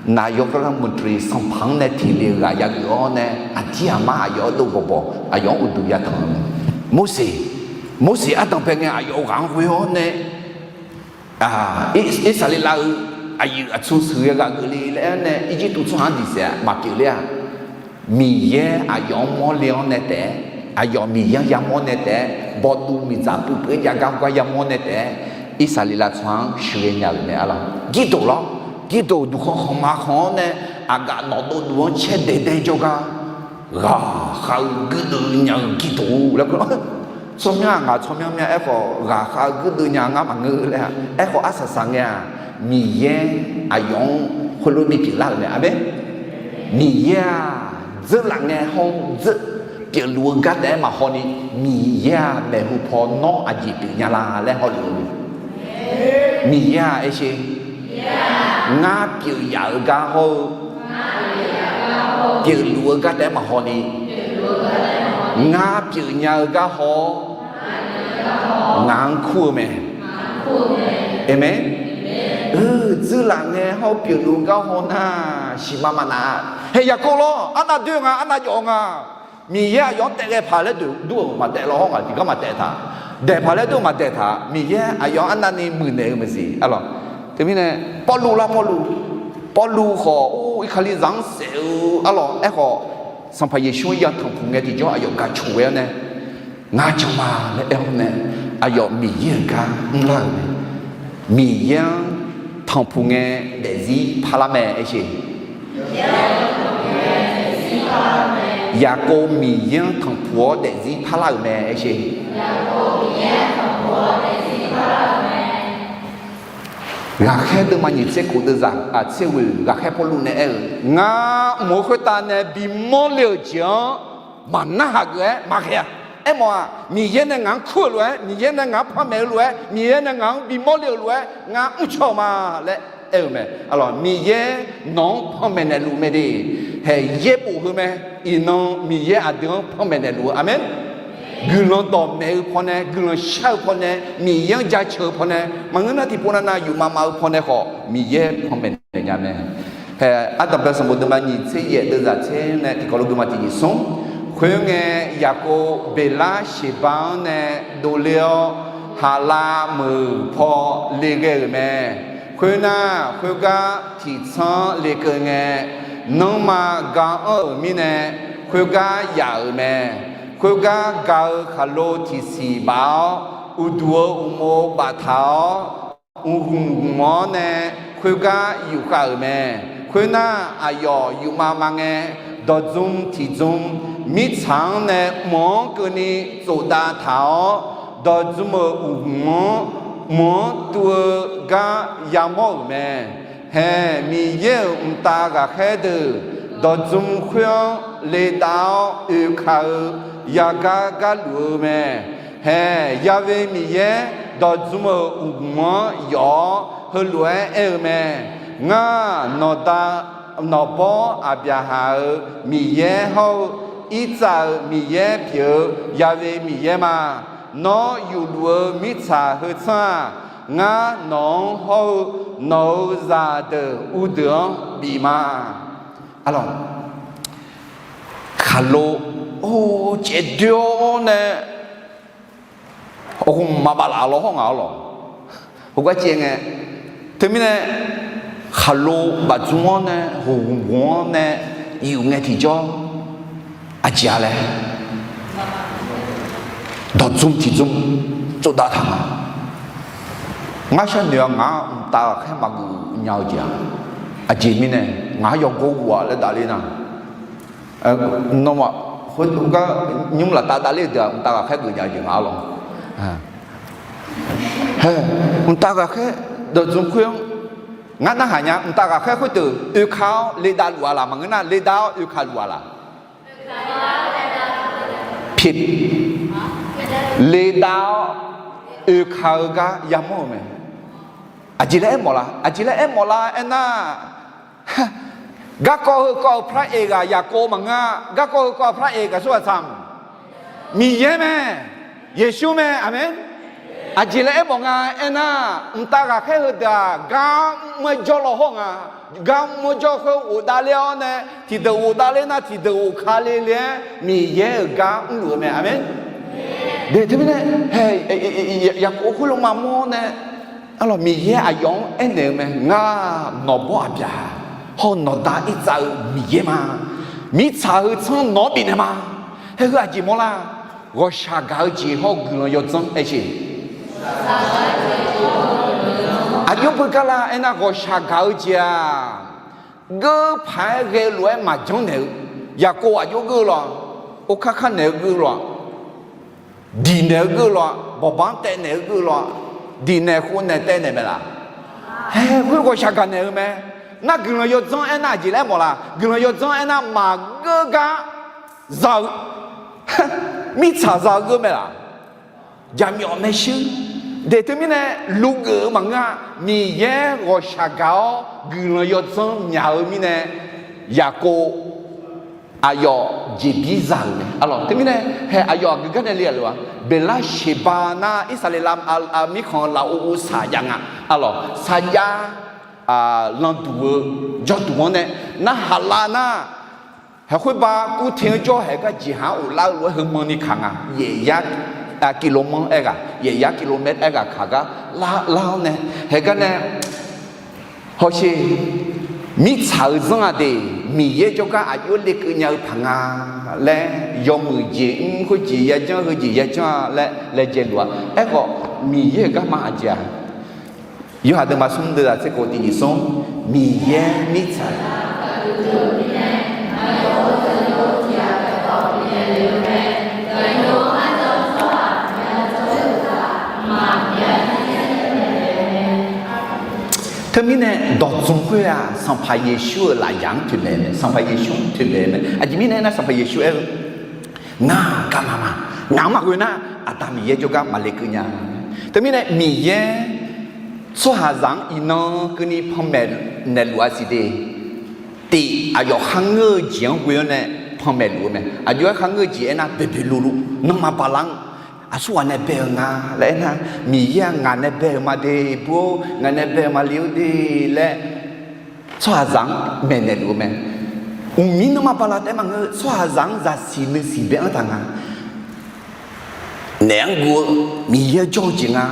naq yawkawr gar maqdri sanqpaq-anr nae teq le-eu ghaq yagaq-awr nae aqdir aqmar aqyawf ardov bawqbawq, aqyawf-anr uqduq yatanq-eu mae. Morseq, Morseq ardanq bae ngae aqyawf ghaq-anr ghoe-awr nae, Irsaqleqlav-euq aqyuif aqtsu sheuqghae ghaq geufle laer aer nae Irjirtuv tsawrhaq-anr diqsaef-a maqpyeuf ler-aq, Miqyaer aqyawf-anr mawrle-awr nae taef-aer, aqyawf Miqyaer-anr yamawr nae taef-aer, bawduv miqdzaq puiv puiv-aer jav gar gar yamawr nae taef-aer, Irsaqleqlav tsawrhaq-anr sheuqghae nya-euq mae arlawq. Girdof lawr, Girdof duqkhanq khanqma khanq-awr nae aqgaf nawqdov duq-anr caer daeq daeq jawrgar ghaqkhav-eu guirdeuv nya-eu Girdof laer kur. Tsawrmyanr-aq ngaq tsawrmyanr myanr aerkhawf ghaqkhav-eu guirdeuv nya ngar maqngeur laer-a. Aerkhawf arsaq saq ngae-aq, Miqyaer aqyawf-anr heulof-aer bipyeuf lar-euq mae. Aqmeq. Miqyaer-aq dzeurlaf ngae hawr-eu dzeur pyeufluf-eu gar taef-aer maqhaw ni, Miqyaer-aq maeqhu paw nawr aqjeq pyeuf nya la laer hawluf-eu Miqyaer-aq aer sher. Ngar pyeuf yaf-eu gar hawr-eu pyeufluf-eu gar taef-aer maqhaw ni, ngar pyeuf nya-eu gar haw-awr ngaq-anr kur-eu mae. Aqmeq. Dzeurlaf ngae hawr-eu pyeufluf-eu gar haw nar, siqma maqnaf-a. Haeq Yaqkov lawr, arnav doer nga, arnav jawf nga. Miqyaer aqyawf-anr taef ghae paq laer deuq dur-euq maqtaef law hawr ngaq tiqgar maqtaef taq. Daeq paq laer dur-euq maqdaeq taq. Miqyaer aqyawf-anr arnavni muiqnaeq-eu maqsiq arlawq. Teumirnae Pawrluv lar Pawrluv, Pawrluv khawf or Irkalizaq-anr saef-eu arlawq. Aerkhawf Sanqpaq Yeqsur-anr yatanq puq ngae tiqjawr aqyawf gaq coq ghae-awr nae, ngar jan ma laer aer-awr nae, aqyawf Miqyaer-euq gar mrlar-euq mae. Miqyaer-anr tanqpuq ngae daefzir parlar mae aer sher. Yaqkov Miqyaer-anr tanqpuq-awr daefzir parlar-euq mae aer sher. Ghaqkhaer deuvma nyiq tser khof deuvzaq aqtser ghoeq ghaqkhaer Pawrluv nae aer-euq, ngar mq-eu khoertav nae bimawr le-euq jeq-anr maqnarhaq geuf-aer maqghae-a. Aermawf-aq, Miqyaer nae ngaq-anr kur-euq lof-aer, Miqyaer nae ngaq-anr panmaeq-eu lof-aer, Miqyaer nae ngaq-anr bimawr le-eu lof-aer ngar mrcaw-eu ma laer aer-eu mae. Arlawq, Miqyaer nawq-anr panmaeq naeqluf mae de. Haeq yaerbof heu mae. Iqnan Miqyaer aqdui-anr panmaeq naeqluf-eu. Aqmeq. Guiqlanq dawqmaeq-eu pawnae, guiqlanq shar-eu pawnae, Miqyaer-anr jaceuq-eu pawnae, maqngeur nar tiqpov navnav yufmav mav-eu pawnae khawf Miqyaer panmaeq naeq nya mae. Haeq ardanqbae sanqbof deuvma nyiq tser yaef deuvzaq tser nae tiqkawv lof deuvma tiq nyiq smr. Khoerngae, Yaqkov Beqlar Sheqba-anr nae dovler-awr, haqlav meuq paw le ghae-euq mae. Khoernar, khoergar tiqtsanr lekeuv ngae, nanrma ga anr-euq mirnae, khoergar yaf-euq mae. Khoergar ga-eu khaqlo tiqsiq baf-awr, uqduq-eu uqmov baftaq-awr, mqhmq hmq-awr nae khoergar yufkhav-euq mae. Khoernar, aqyawf yufmav mav ngae, dawqdzm tiqdzm mirtsaq-anr nae mq-anr keuvni tsofdav taq-awr, dawqdzm-euq uqhmq-anr mq-anr tuv-eu gar yamawr-euq mae. Haeq, Miqyaer-euq mqtav ghaqkhaer deuq dawqdzm khoer-anr ledav-awr oekaq-eu yagar gar luf-eu mae. Haeq, Ya'we Miqyaer dawqdzm-euq uqhmq-anr yawf-awr heulof-aer aer-eu mae. Ngar nawqda nawqbawr Aqbyaqhaq-euq Miqyaer hawr-eu, Irtsav-euq Miqyaer pyeuf-eu Ya'we Miqyaer ma. Nawr yufluf-eu mirtsaq heu tsanr-aq, ngar nawq-anr hawr-eu nawq-euq zaqdeuq uvdeuq-anr bif ma. Arlawq, khaqlo or caevdoer-awr nae, aqghof maqbaf laf law hawr ngaq-awr lawq. Heugar caev ngae, teumirnae khaqlo bafdzmr-anr nae, hawqghof ghof-anr nae, iq-euq ngae tiqjawr aqjeq-a laer dawqdzmr tiqdzmr tsovdav taq nga. Ngar sharnoeq-a, ngaq-anr mqtav ghaqkhaer maqgeuf nya-eu jeq-aq, aqjeq mirnae ngaq-anr yawgawr ghov-a laer davler nar, nawmaf khoergar nymr laftav davler-eu deuq-aq, mqtav ghaqkhaer geuf nya-eu jeq nga lawr. Hae, mqtav ghaqkhaer dawqdzmr khoer-anr ngar narhaq nya. Mqtav ghaqkhaer khoerdeuq oeka-awr ledav luf-a laq? Maqngeur nar, ledav-awr oeka luf-a laq? Pi, ledav-awr oeka-eu gar yamawr-euq mae. Aqjeq laer aermawf la? Aqjeq laer aermawf la aernar, garkawv heukawv-euq par-aeq ghaq Yaqkov maqngeur-a. Garkawv heukawv-euq par-aeq ghaq Suqhaqzaq Miqyaer mae, Yeqsur mae. Aqmeq. Aqjeq laer aermawf nga aernar, mqtav ghaqkhaer heudeuq-aq, gar mr-aer jawr law hawr nga. Gar mr-aer jawr khoer ghofdav ler-awr nae, tiqdeuq ghofdav ler nar tiqdeuq ghofka le le-aer Miqyaer-euq gar mrluf-eu mae. Aqmeq. De teumirnae, hae, Yaqkov khoerlof maqmawr-awr nae, arlawq, Miqyaer aqyawf-anr aernaeq-eu mae. Ngar nawq bawr aqbyaq hawr-eu nawqda Irsaqleqlav-euq Miqyaer ma. Mirtsaq heu tsanr nawq-anr bifnaeq ma. Hae heu aqjeq mawrlar? Ghawqshaq gaq-eu jeq hawr-eu guiqlanq yawdzanr aer-eu Aqjox beugar lar aernar, ghawqshaq gaq-eu jeq-aq, geur paq-aer ghae-eu lof-aer maqjanr naeq-eu. Yaqkov aqjox geur-eu lawq, orkar kar naeq-eu geur-eu lawq, diq naeq-eu geur-eu lawq, bawqbanq taev naeq-eu geur-eu lawq, diq naeq khov naeq taev naeq mae laq? Hae, khoer ghawqshaq gaq naeq-eu mae. Nar guiqlanq yawdzanr aernar aqjeq laer mawf la? Guiqlanq yawdzanr aernar maqgeur gar za-eu, mirtsaq za-eu geur mae laq? Jaqmyawf maershuir. De teumirnae luvgeuf-eu maqngeur-a. Miqyaer ghawqshaq gaq-awr guiqlanq yawdzanr myaq-eu mirnae, Yaqkov aqyawf jeqbir za-euq mae. Arlawq, teumirnae hae aqyawf aqgeu gar nae le-a lof-a? Beqlar Sheqbav nar Irsaqleqlav mirkhanq-eu lafov uvsaq jav nga. Arlawq, sarjax landuq-eu jawrduq-anr nae narhaq lar nar, hae khoerbav kurte-anr jawr haeq gar jeqhaq-anr ghoflar-eu lof-aer heumanrni kaq nga. Yaefyar kilov manr aerghaq, yaefyar kilov maer aerghaq kaq gar lar-awr nae, haeq gar nae hawsher, mirtsaq-eu zanr-aq de, Miqyaer jawrgar aqjox lekeuv nya-eu paq nga laer, yawmuiq jeq mr khoerjeq yajanr heujeq yajanr-a laer laejae luf-a. Aerkhawf Miqyaer-euq garma aqjeq-aq, Yorhaq deuvma smr deuvzaq tser khof tiq nyiq smr, Miqyaer mirtsaq Teumirnae dawqdzmq khoer-aq, Sanqpaq Yeqsur-euq lafyaq-anr toeqmaeq mae, Sanqpaq Yeqsur-anr toeqmaeq mae. Aqjeq mirnae aernar, Sanqpaq Yeqsur aer-eu, ngar garma ma, ngaq-anr maqghoe nar, Aqda Miqyaer jawrgar maqlekeuv nya. Teumirnae Miqyaer tsawrhaqzaq-anr iqnan keuvni panmaeq naeqluf-a siq de. Tiq, aqyawf kharngeur-eu jeq-anr ghoe-awr nae panmaeq luf-eu mae. Aqjox-aer kharngeur-eu jeq aernar, boeqboeq luvluv nanrma bala-anr aqsurghaq nae bae-eu nga laer aernar, Miqyaer-aq ngaq nae bae-euq ma de, bur-or, ngaq nae bae-euq ma le-or de laer tsawrhaqzaq-anr maeqnaeq luf-eu mae. Uqmir nanrma bala taef-aer maqngeur, tsawrhaqzaq-anr zaqsiq nuisiq bae-anr taq nga. Naef-anr guv-eu Miqyaer jawr-eu jeq nga.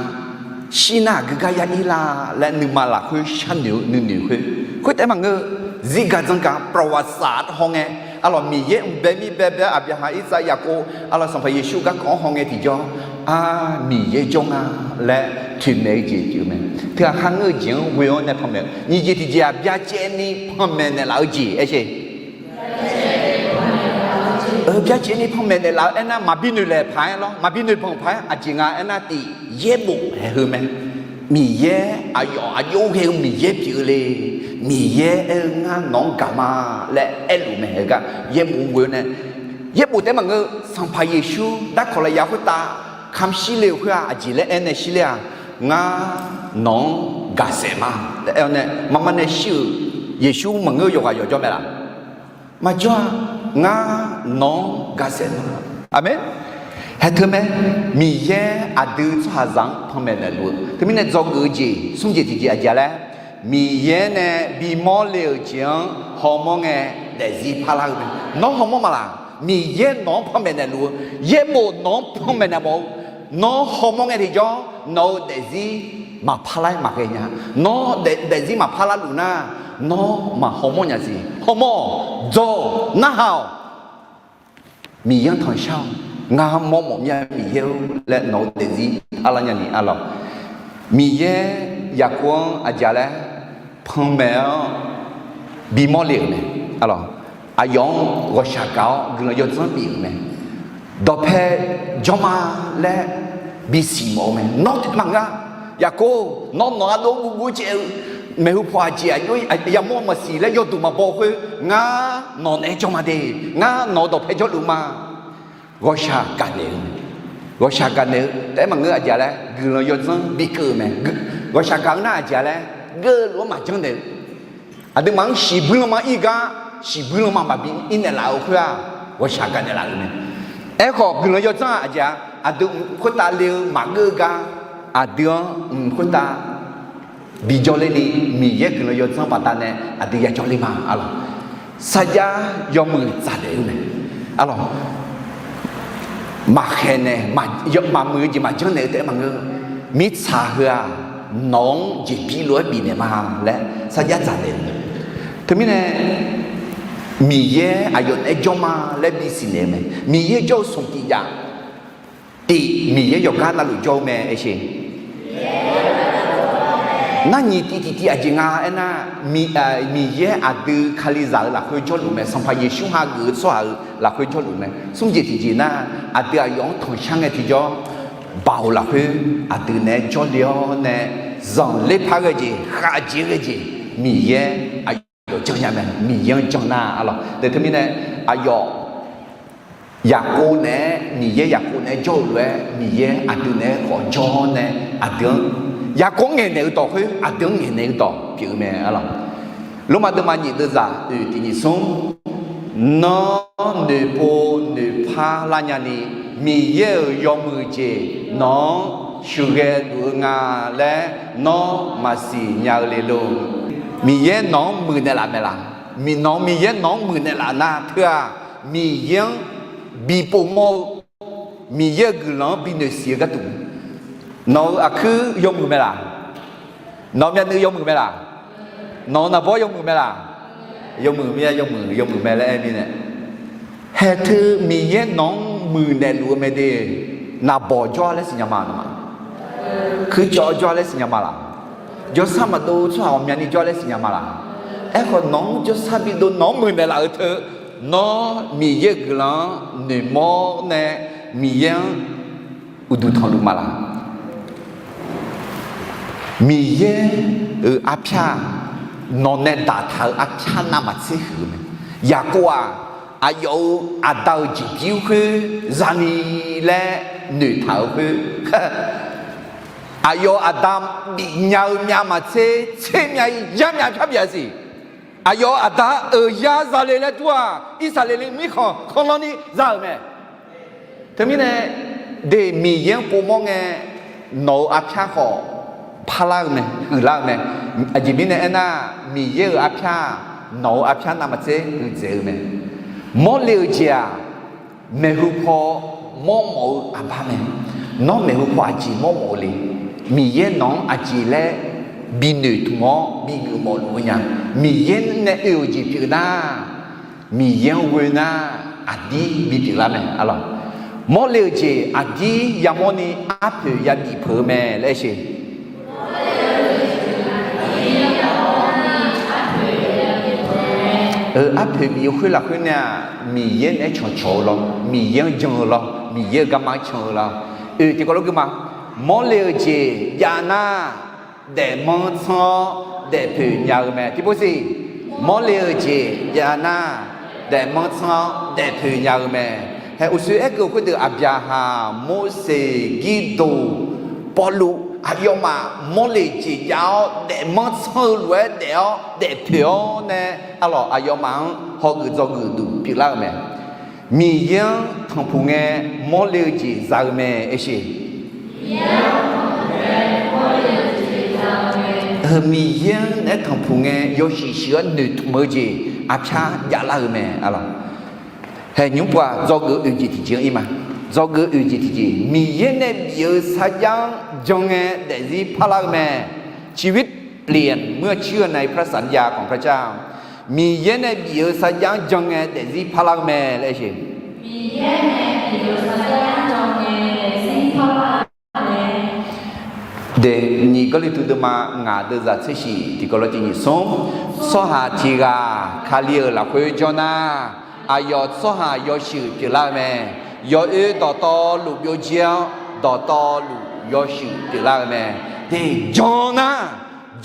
Shir nar aqgeu gar ya ir la laer nuima lafkhoer sharnoeq-eu nuinoeq khoer, khoer taef-aer maqngeur, zirgaq dzanrgaq ประวัติศาสตร์ hawngae, arlawq, Miqyaer mq bae mir bae bae-awr Aqbyaqhaq, Irsaq, Yaqkov, arlawq, Sanqpaq Yeqsur garkawv-anr hawngae tiqjawr, ar, Miqyaer jawr nga laer toeqmaeq-eu jeq pyeuf-eu mae. Teughaq kharngeur-eu jeq-anr ghoe-awr nae panmaeq-eu nyiq jeq tiqjeq-aq, byacaevni panmaeq naeqlaf-eu jeq aer sher. Byacaevni panmaeq naeqlaf-eu aernar, maqbi noeqlaeq paq-aer lawr, maqbi noeqbanq paq-aer aqjeq nga aernar, tiq, yaerbof haeq heu mae. Miqyaer aqyawf aqjox ghae-eu Miqyaer pyeuf-eu le. Miqyaer aer-eu, ngar nawq-anr gaq ma laer aerluf mae. Heugar yaerbof ghoe-awr nae, yaerbof taef-aer maqngeur, Sanqpaq Yeqsur darkawq lafyaq khoertav kamq shir le-euq khoer-aq, aqjeq laer aer nae shir ler-aq, ngar nawq-anr gaqsaef ma laer aer-awr nae, maqma nae shir-euq Yeqsur maqngeur-eu yawqghaq yawqjawr mae laf? Maqjawr-a. Ngar nawq-anr gaqsaef ma. Aqmeq. Haeq teu mae, Miqyaer aqdui tsawrhaqzaq-anr panmaeq naeqluf-eu. Teumirnae dzawgeuf-eu jeq smr jeq tiqjeq aqjeq laer, Miqyaer nae bimawr le-euq jeq-anr hawmawr ngae daefzir parlar-eu mae. Nawr hawmawr ma laf? Miqyaer nawq-anr panmaeq naeqluf-eu, yaerbof nawq-anr panmaeq naeq mawf-eu, nawr hawmawr ngae tiqjawr nawq-euq daefzir maqpar lar-aer maqghae nya. Nawr daefzir maqpar larluf nar, nawr maq hawmawr nya siq. Hawmawr-awq, dzawr-awq, narhaq-awq. Miqyaer-anr tanqshar-awq. Ngar mawrmawf mir-a, Miqyaer-or laer nawq-eu daefzir parlar nyani arlawq. Miqyaer Yaqkov-anr aqjeq laer panmaeq-awr bimawr le-euq mae. Arlawq, aqyawf-anr ghawqshaq gaq-awr guiqlanq yawdzanr bif-euq mae. Dawqpae jawr ma laer bisiq mawf-eu mae. Nawr taef maqngeur-a. Yaqkov, nawr nawq-anr dov guvguv caev-eu maeqhu paw aqjeq aqjox yamawr maqsiq laer yawduq maqbaw khoer, ngar nawq naeq-aer jawr ma de. Ngar nawq-eu dawqpae jawrluf ma. Ghawqshaq gaqnaeq-eu mae. Ghawqshaq gaqnaeq-eu taef-aer maqngeur, aqjeq laer guiqlanq yawdzanr bikeuv-eu mae. Ghawqshaq gaq-eu nar aqjeq laer geuv luf-anr maqjanr naeq-eu, aqduimaf-anr shiqbuir lanma ir gar, shiqbuir lanma maqbi ir naeqlaf-eu khoer-aq, ghawqshaq gaqnaeq laf-euq mae. Aerkhawf guiqlanq yawdzanr-aq aqjeq-a, aqdui mq khoertav le-eu maqgeur-eu gar, aqdui-anr mq khoertav bijawr ler ni, Miqyaer guiqlanq yawdzanr baqdanae aqdui yajawr ler ma arlawq. Sarjax yawmuiq dzaqdaef-eu mae arlawq. Maqkhaeq nae, maqmuiq-eu jeq maqjanr naeq-eu taef-aer maqngeur. Mirtsaq heu-aq, nawq-anr jeqbir lof-aer bifnaeq ma laer sarjax dzaqdaef-eu mae. Teumirnae Miqyaer aqyawf naeq-aer jawr ma laer bisiq naeq-eu mae. Miqyaer jawr-eu smq tiq jav, tiq Miqyaer yawqgar navluf jawr-eu mae aersheq. Nar nyiq tiv tiqtiv aqjeq nga aernar, Miqyaer aqdui Kalizaq-eu lafkhoer jawrluf mae. Sanqpaq Yeqsur hageuf-eu tsawrhaq-eu lafkhoer jawrluf mae. Smr jeq tiqjeq nar, aqdui aqyawf-anr tanqshar ngae tiqjawr, Baoq lafkhoer aqdui naeq-aer jawrle-awr nae, zanqler par ghae jeq, khavjeq ghae jeq, Miqyaer aqyawf janrnya mae. Miqyaer-anr janr nar arlawq. Teq teumirnae aqyawf Yaqkov naeq-aer, Miqyaer Yaqkov naeq-aer jawr-eu lof-aer Miqyaer aqdui naeq-aer khawf jawr nae, aqdui-anr Yaqkov-anr ngaeqnaeq-eu dawq khoer aqdui-anr ngaeqnaeq-eu dawq pyeuf-eu mae arlawq. Lormav deuvma nyiq deuvzaq oeq tiq nyiq smr, Nawr noeqpov noeqpar larnya ni, Miqyaer-euq yawmuiq jeq nawq-anr sheuqghae luf-eu nga laer nawr maqsiq nya-eu le lor. Miqyaer nawq-anr muiqnaeq laf mae laq? Miq, nawq-eu Miqyaer nawq-anr muiqnaeq laf nar teu-aq, Miqyaer-anr bi povmawr-eu, Miqyaer-euq guiqlanq-anr bi noeqsiq-eu gharduq, nawq-euq aqkuir yawmuiq mae laq? Nawq-eu myavnuiv yawmuiq mae laq? Nawq-eu naqbawr yawmuiq mae laq? Yawmuiq mir-a, yawmuiq, yawmuiq mae laer aer mirnae, haeq teu Miqyaer nawq-anr muiqnaeq luf-eu mae de. Naqbawq jawr-a laer siqnya ma, nawmaf kuircawv jawr-a laer siqnya ma laq? Jawrsar maqdov tsawrhaq ghawqmyani jawr-a laer siqnya ma laq? Aerkhawf nawq-anr jawrsar bidov nawq-anr muiqnaeq laf-eu teu, nawr Miqyaer-euq guiqlanq-anr noeqmawr nae Miqyaer-anr uqduq tanqluf ma laq? Miqyaer-euq arpyar-aq, nawq nae daqtaq-euq arpyar navmaqtser huiq-eu mae. Yaqkov-aq, aqyawf-euq aqda-euq jeqbir khoer zani laer noeqtaq-euq khoer, aqyawf aqda bifnya-eu myavmaqtser tser myav-ir yar myav pyar bif-a siq. Aqyawf aqda-euq yar zale laer dur-aq, Irsaqleqlav mirkhanq khanqlanr ni za-euq mae. Teumirnae, de, Miqyaer-anr povmawr ngae, nawq-euq arpyar khawf parlar-eu mae, huiqlar-eu mae. Aqjeq mirnae aernar, Miqyaer-euq arpyar-aq, nawq-euq arpyar navmaqtser huiqdzaeq-eu mae. Mawrle-eu jeq-aq, maeqhu paw mawrmawf-eu aqbar mae. Nawr maeqhu paw aqjeq mawrmawf-eu le? Miqyaer nawq-anr aqjeq laer binoeq tmq-awr bigeuf mawfluf-eu nya? Miqyaer nae oe-euq jeq pyeuf nar, Miqyaer-anr ghoe nar, aqdir bipyeuf lar mae arlawq. Mawrle-eu jeq aqdir yamawrni arpoeq yabif peuq-eu mae laer aer sheq. Arpoeq bif-eu khoer lafkhoer nae-aq, Miqyaer naeq-aer cawqcawq-eu lawr, Miqyaer-anr jan-eu lawr, Miqyaer-euq garma-anr can-eu lawr. Oe tiqkawv lof gui ma. Mawrle-eu jeq jav nar, daefmanr tsanr-awr daefpoeq nya-eu mae. Tiqpov siq, mawrle-eu jeq jav nar, daefmanr tsanr-awr daefpoeq nya-eu mae. Hae, uqshoe aerkeuv khoerdeuq Aqbyaqhaq, Morseq, Girdoq, Pawrluv aqyawfmaf mawrle-eu jeq jav-awr daefmanr tsanr-eu lof-aer daef-awr daefpoeq-awr nae, arlawq aqyawfmaf-anr hawgeuf dzawgeuf duq pyeuflar-eu mae. Miqyaer-anr tanqpuq ngae mawrle-eu jeq za-eu mae aer sheq. Heu Miqyaer-anr naeq-aer tanqpuq ngae yawshuif shuif-awr noeqtmq-eu jeq arpyar javlar-eu mae arlawq. Hae, nymr pov-aq, dzawgeuf oeq jeq tiqjeq-anr ir ma. Dzawgeuf oeq jeq tiqjeq, Miqyaer nae bif-eu sarjax-anr jan ngae daefzir parlar-eu mae. ชีวิตเปลี่ยนเมื่อเชื่อในพระสัญญาของพระเจ้า Miqyaer nae bif-eu sarjax-anr jan ngae daefzir parlar-eu mae laer aer-eu. Miqyaer nae bif-eu sarjax-anr jan ngae daefzir parlar-eu mae. De, nyiq Gawrliqtu deuvma ngaq deuvzaq tser shiq tiqkawv lof tiq nyiq smr, tsawrhaq tiq ghaq Kali-euq lafkhoer jawr nar, aqyawf tsawrhaq yawshuif pyeuflar-eu mae. Yawoer dawqtawvluf byovjir-awr, dawqtawvluf yawshuif pyeuflar-eu mae. De, jan nar,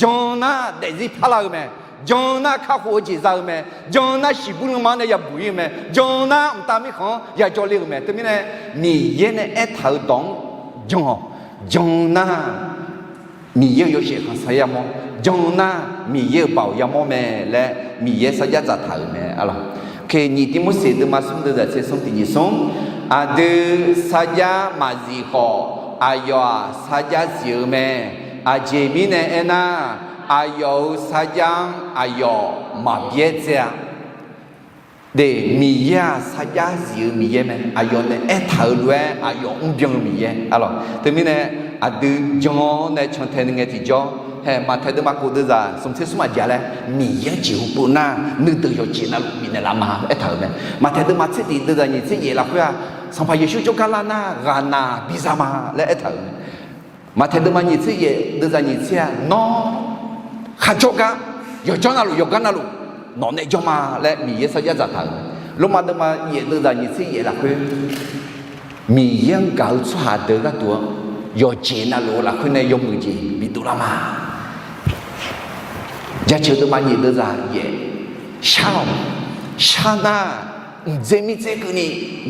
jan nar daefzir parlar-eu mae. Jan nar kakhof-eu jeq za-eu mae. Jan nar shiqbuir lanma-anr nae yabuq ir-eu mae. Jan nar mqtav mirkhanq-anr yajawr ler-eu mae. Teumirnae, Miqyaer nae aertaq-euq dawq-anr jan-awq. Jan nar Miqyaer-euq yawshaef khanqsaer yamawr, jan nar Miqyaer-euq baoq yamawr mae laer Miqyaer sarjax dzaqtaq-euq mae arlawq. Nyiq Tivmorseq deuvma smr deuvzaq tser smr tiq nyiq smr, aqdui sarjax maqzif khawf, aqyawf-aq sarjax zif-eu mae. Aqjeq mirnae aernar, aqyawf-euq sarjax-anr aqyawf maqbyaer dzae-a. De, Miqyaer-aq sarjax zif-eu Miqyaer mae. Aqyawf nae aertaq-euq lof-aer aqyawf mrbyan-eu Miqyaer arlawq. Teumirnae, aqdui jan-awr nae cantae ni ngae tiqjawr, hae, Maqtaeq deuvma kof deuvzaq smq tser smr aqjeq laer, Miqyaer-anr jeqhu pov nar nuideuq yawqjeq navluf bifnaeq laf ma aertaq-euq mae. Maqtaeq deuvma tser tiq deuvzaq nyiq tser yaef lafkhoer-aq, Sanqpaq Yeqsur jawrgar lar nar ghaqnaq biza ma laer aertaq-euq mae. Maqtaeq deuvma nyiq tser yaef deuvzaq nyiq tser-aq, nawr kharjawr gar, yawqjawr navluf yawqgar navluf nawq nae jawr ma laer Miqyaer sarjax dzaqtaq-euq mae. Lormav deuvma yaef deuvzaq nyiq tser yaef lafkhoer, Miqyaer-anr gaq-eu tsawrhaq deuq gharduq-anr yawqjeq navluf-eu lafkhoer nae yawmuiq jeq bidov lar ma. Jaceuq deuvma nyiq deuvzaq yaef, shar-awq, shar nar, mqdzer mirdzer keuvni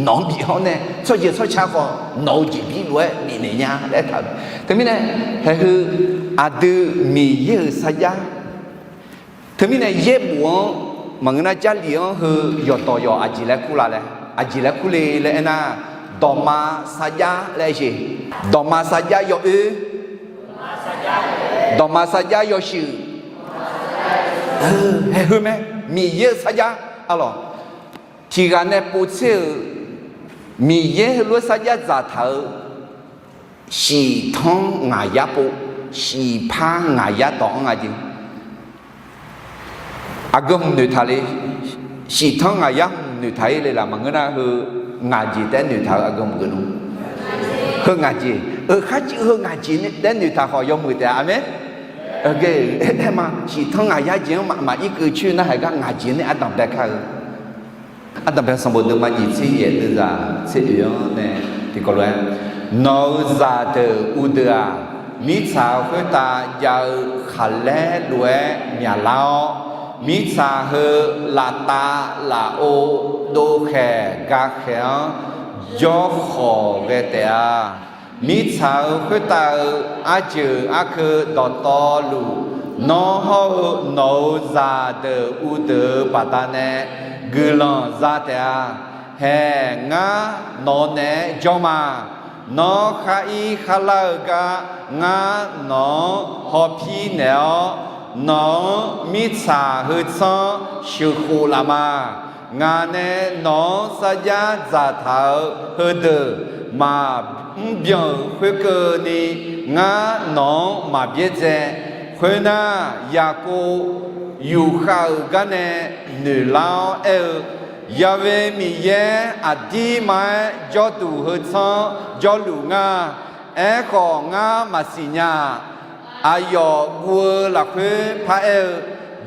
nawq-anr bif hawr nae tsawrjeuq tsawrca khawf nawq-eu jeqbir lof-aer bifnaeq nya laer aertaq-euq. Teumirnae, haeq heu aqdui Miqyaer-euq sarjax, teumirnae yaerbof-anr maqngeur nar, Jarlif-anr heu yawqdawq yawq aqjeq laer kur la laer, aqjeq laer kur le laer aernar, dawqma sarjax laer aer-eu, dawqma sarjax yawoer, dawqma sarjax yawshuif, haeq heu mae, Miqyaer-euq sarjax arlawq. Tiq ghaq nae povtser-euq Miqyaer heulof-aer sarjax dzaqtaq-eu, shiqtanr ngaqyar pov, shiqpar ngaqyar dawq-anr nga jeq. Aqgeu hmq noeqtaq le, shiqtanr ngaqyar hmq noeqtaq-ir le laf maqngeur nar, heu ngaq jeq taef-aer noeqtaq-eu aqgeu hmq geuf nmr. Heu ngaq jeq, euq kharciv heu ngaq jeq taef-aer noeqtaq khawf yawmuiq taef-a mae. Aer ma, shiqtanr ngaqyar jeq-anr maqmaf irkeuv coer nar, haiq gar ngaq jeq nae ardanq bae kar-eu. Ardanq bae sanqbof deuvma nyiq tser yaef deuvzaq tser oeq-anr nae tiqkawv lof-aer, nawq-euq zaqdeuq uvdeuq-aq, mirtsaq-euq khoertav jav-eu khaqlaer lof-aer myaqlar-awr, mirtsaq heu laftav lafov dovkhaeq gakhaeq-anr jawrkhawq ghae taef-a. Mirtsaq-euq khoertav-euq arjeuq arkeuv dawqtawvluf, nawr hawr-eu nawq-euq zaqdeuq uvdeuq-euq baqdanae guiqlanq za taef-a. Haeq, ngar nawq naeq-aer jawr ma. Nawr khar ir khar lar-eu gar ngar nawq-anr hawpir naeq-awr, nawq-anr mirtsaq heu tsanr sheuqkhof laf ma. Ngaq nae nawq-anr sarjax dzaqtaq-euq heudeuq maqmr byan-euq khoerkeuvni, ngar nawq-anr maqbyaer dzae. Khoernar, Yaqkov yufkhav-euq gar nae noeqlar-awr aer-eu, Ya'we Miqyaer aqdirma-aer jawrduq heu tsanr jawrluf nga. Aerkhawf, ngar maqsiq nya-aq, aqyawf guv-eu lafkhoer paraer-eu,